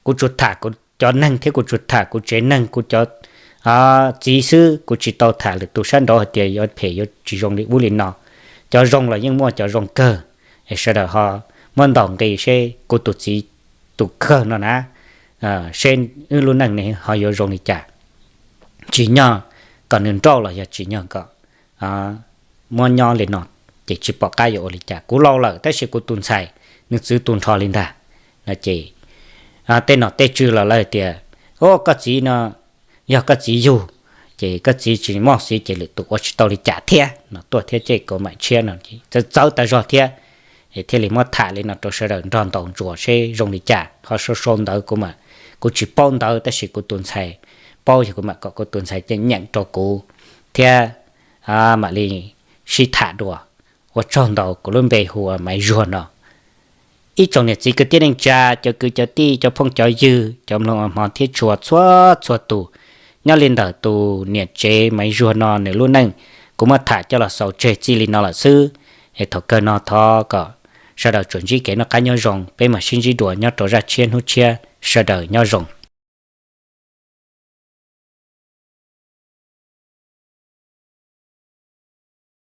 Kuv tsuas tham kuv cov neeg thiab kuv tsuas tham kuv tsev neeg kuv cov txiv xwb, kuv tsis tau tham lwm tus sab nraud hais tias yuav phem yuav tsis zoo li ub li no. Cov zoo los yeej muaj cov zoo kawg, es sawv daws ho muab ntaus nqi seb kuv tus txiv tus kawg no na, seb wb lub neej ne ho yuav zoo li cas. Tsim nyog kom nws nrauj los yog tsim nyog kom muab nyob li no, ces tsis pom qab yuav ua li cas. Kuv laus lawm tab sis kuv tus ntxhais nws txwv tu nrho li ntag no ces tej nom tej tswv los lawv tias, o, koj txiv no yog koj txiv yug, ces koj txiv tsis moj xiv ces lwm tus ua tsis tau li cas thiab no tuaj thiab ces kuv mam tshiab no txawv txawv tas zog thiab. Thiaj li muab tham li no rau sawv daws nrog ntaus ntsuas seb zoo li cas. Ho sau sau ntawv kuv, kuv tsis paub ntawv tab sis kuv tus ntxhais paub, yog kuv mam kom kuv tus ntxhais nyeem rau kuv thiab mam li sib tham dua. Ua tsaug ntau, kuv lub npe hu ua Maiv Zuag no. Ib tsoom niam txiv kwv tij neej tsa, cov kwv cov tij, cov phooj cov ywg, cov mloog ua hmov thiab tshua txhua txhua tus, nyob li ntawm tus niam tsev Maiv Zuag no nws lub neej, kuv muab tham coj los xaus tseg txij li no lawm xwb. Es thaum kawg no thov kom sawv daws tsuas ntsib kev noj qab nyob zoo, peb mam sib ntsib dua nyob rau zaj tshiab hnub tshiab, sawv daws nyob zoo.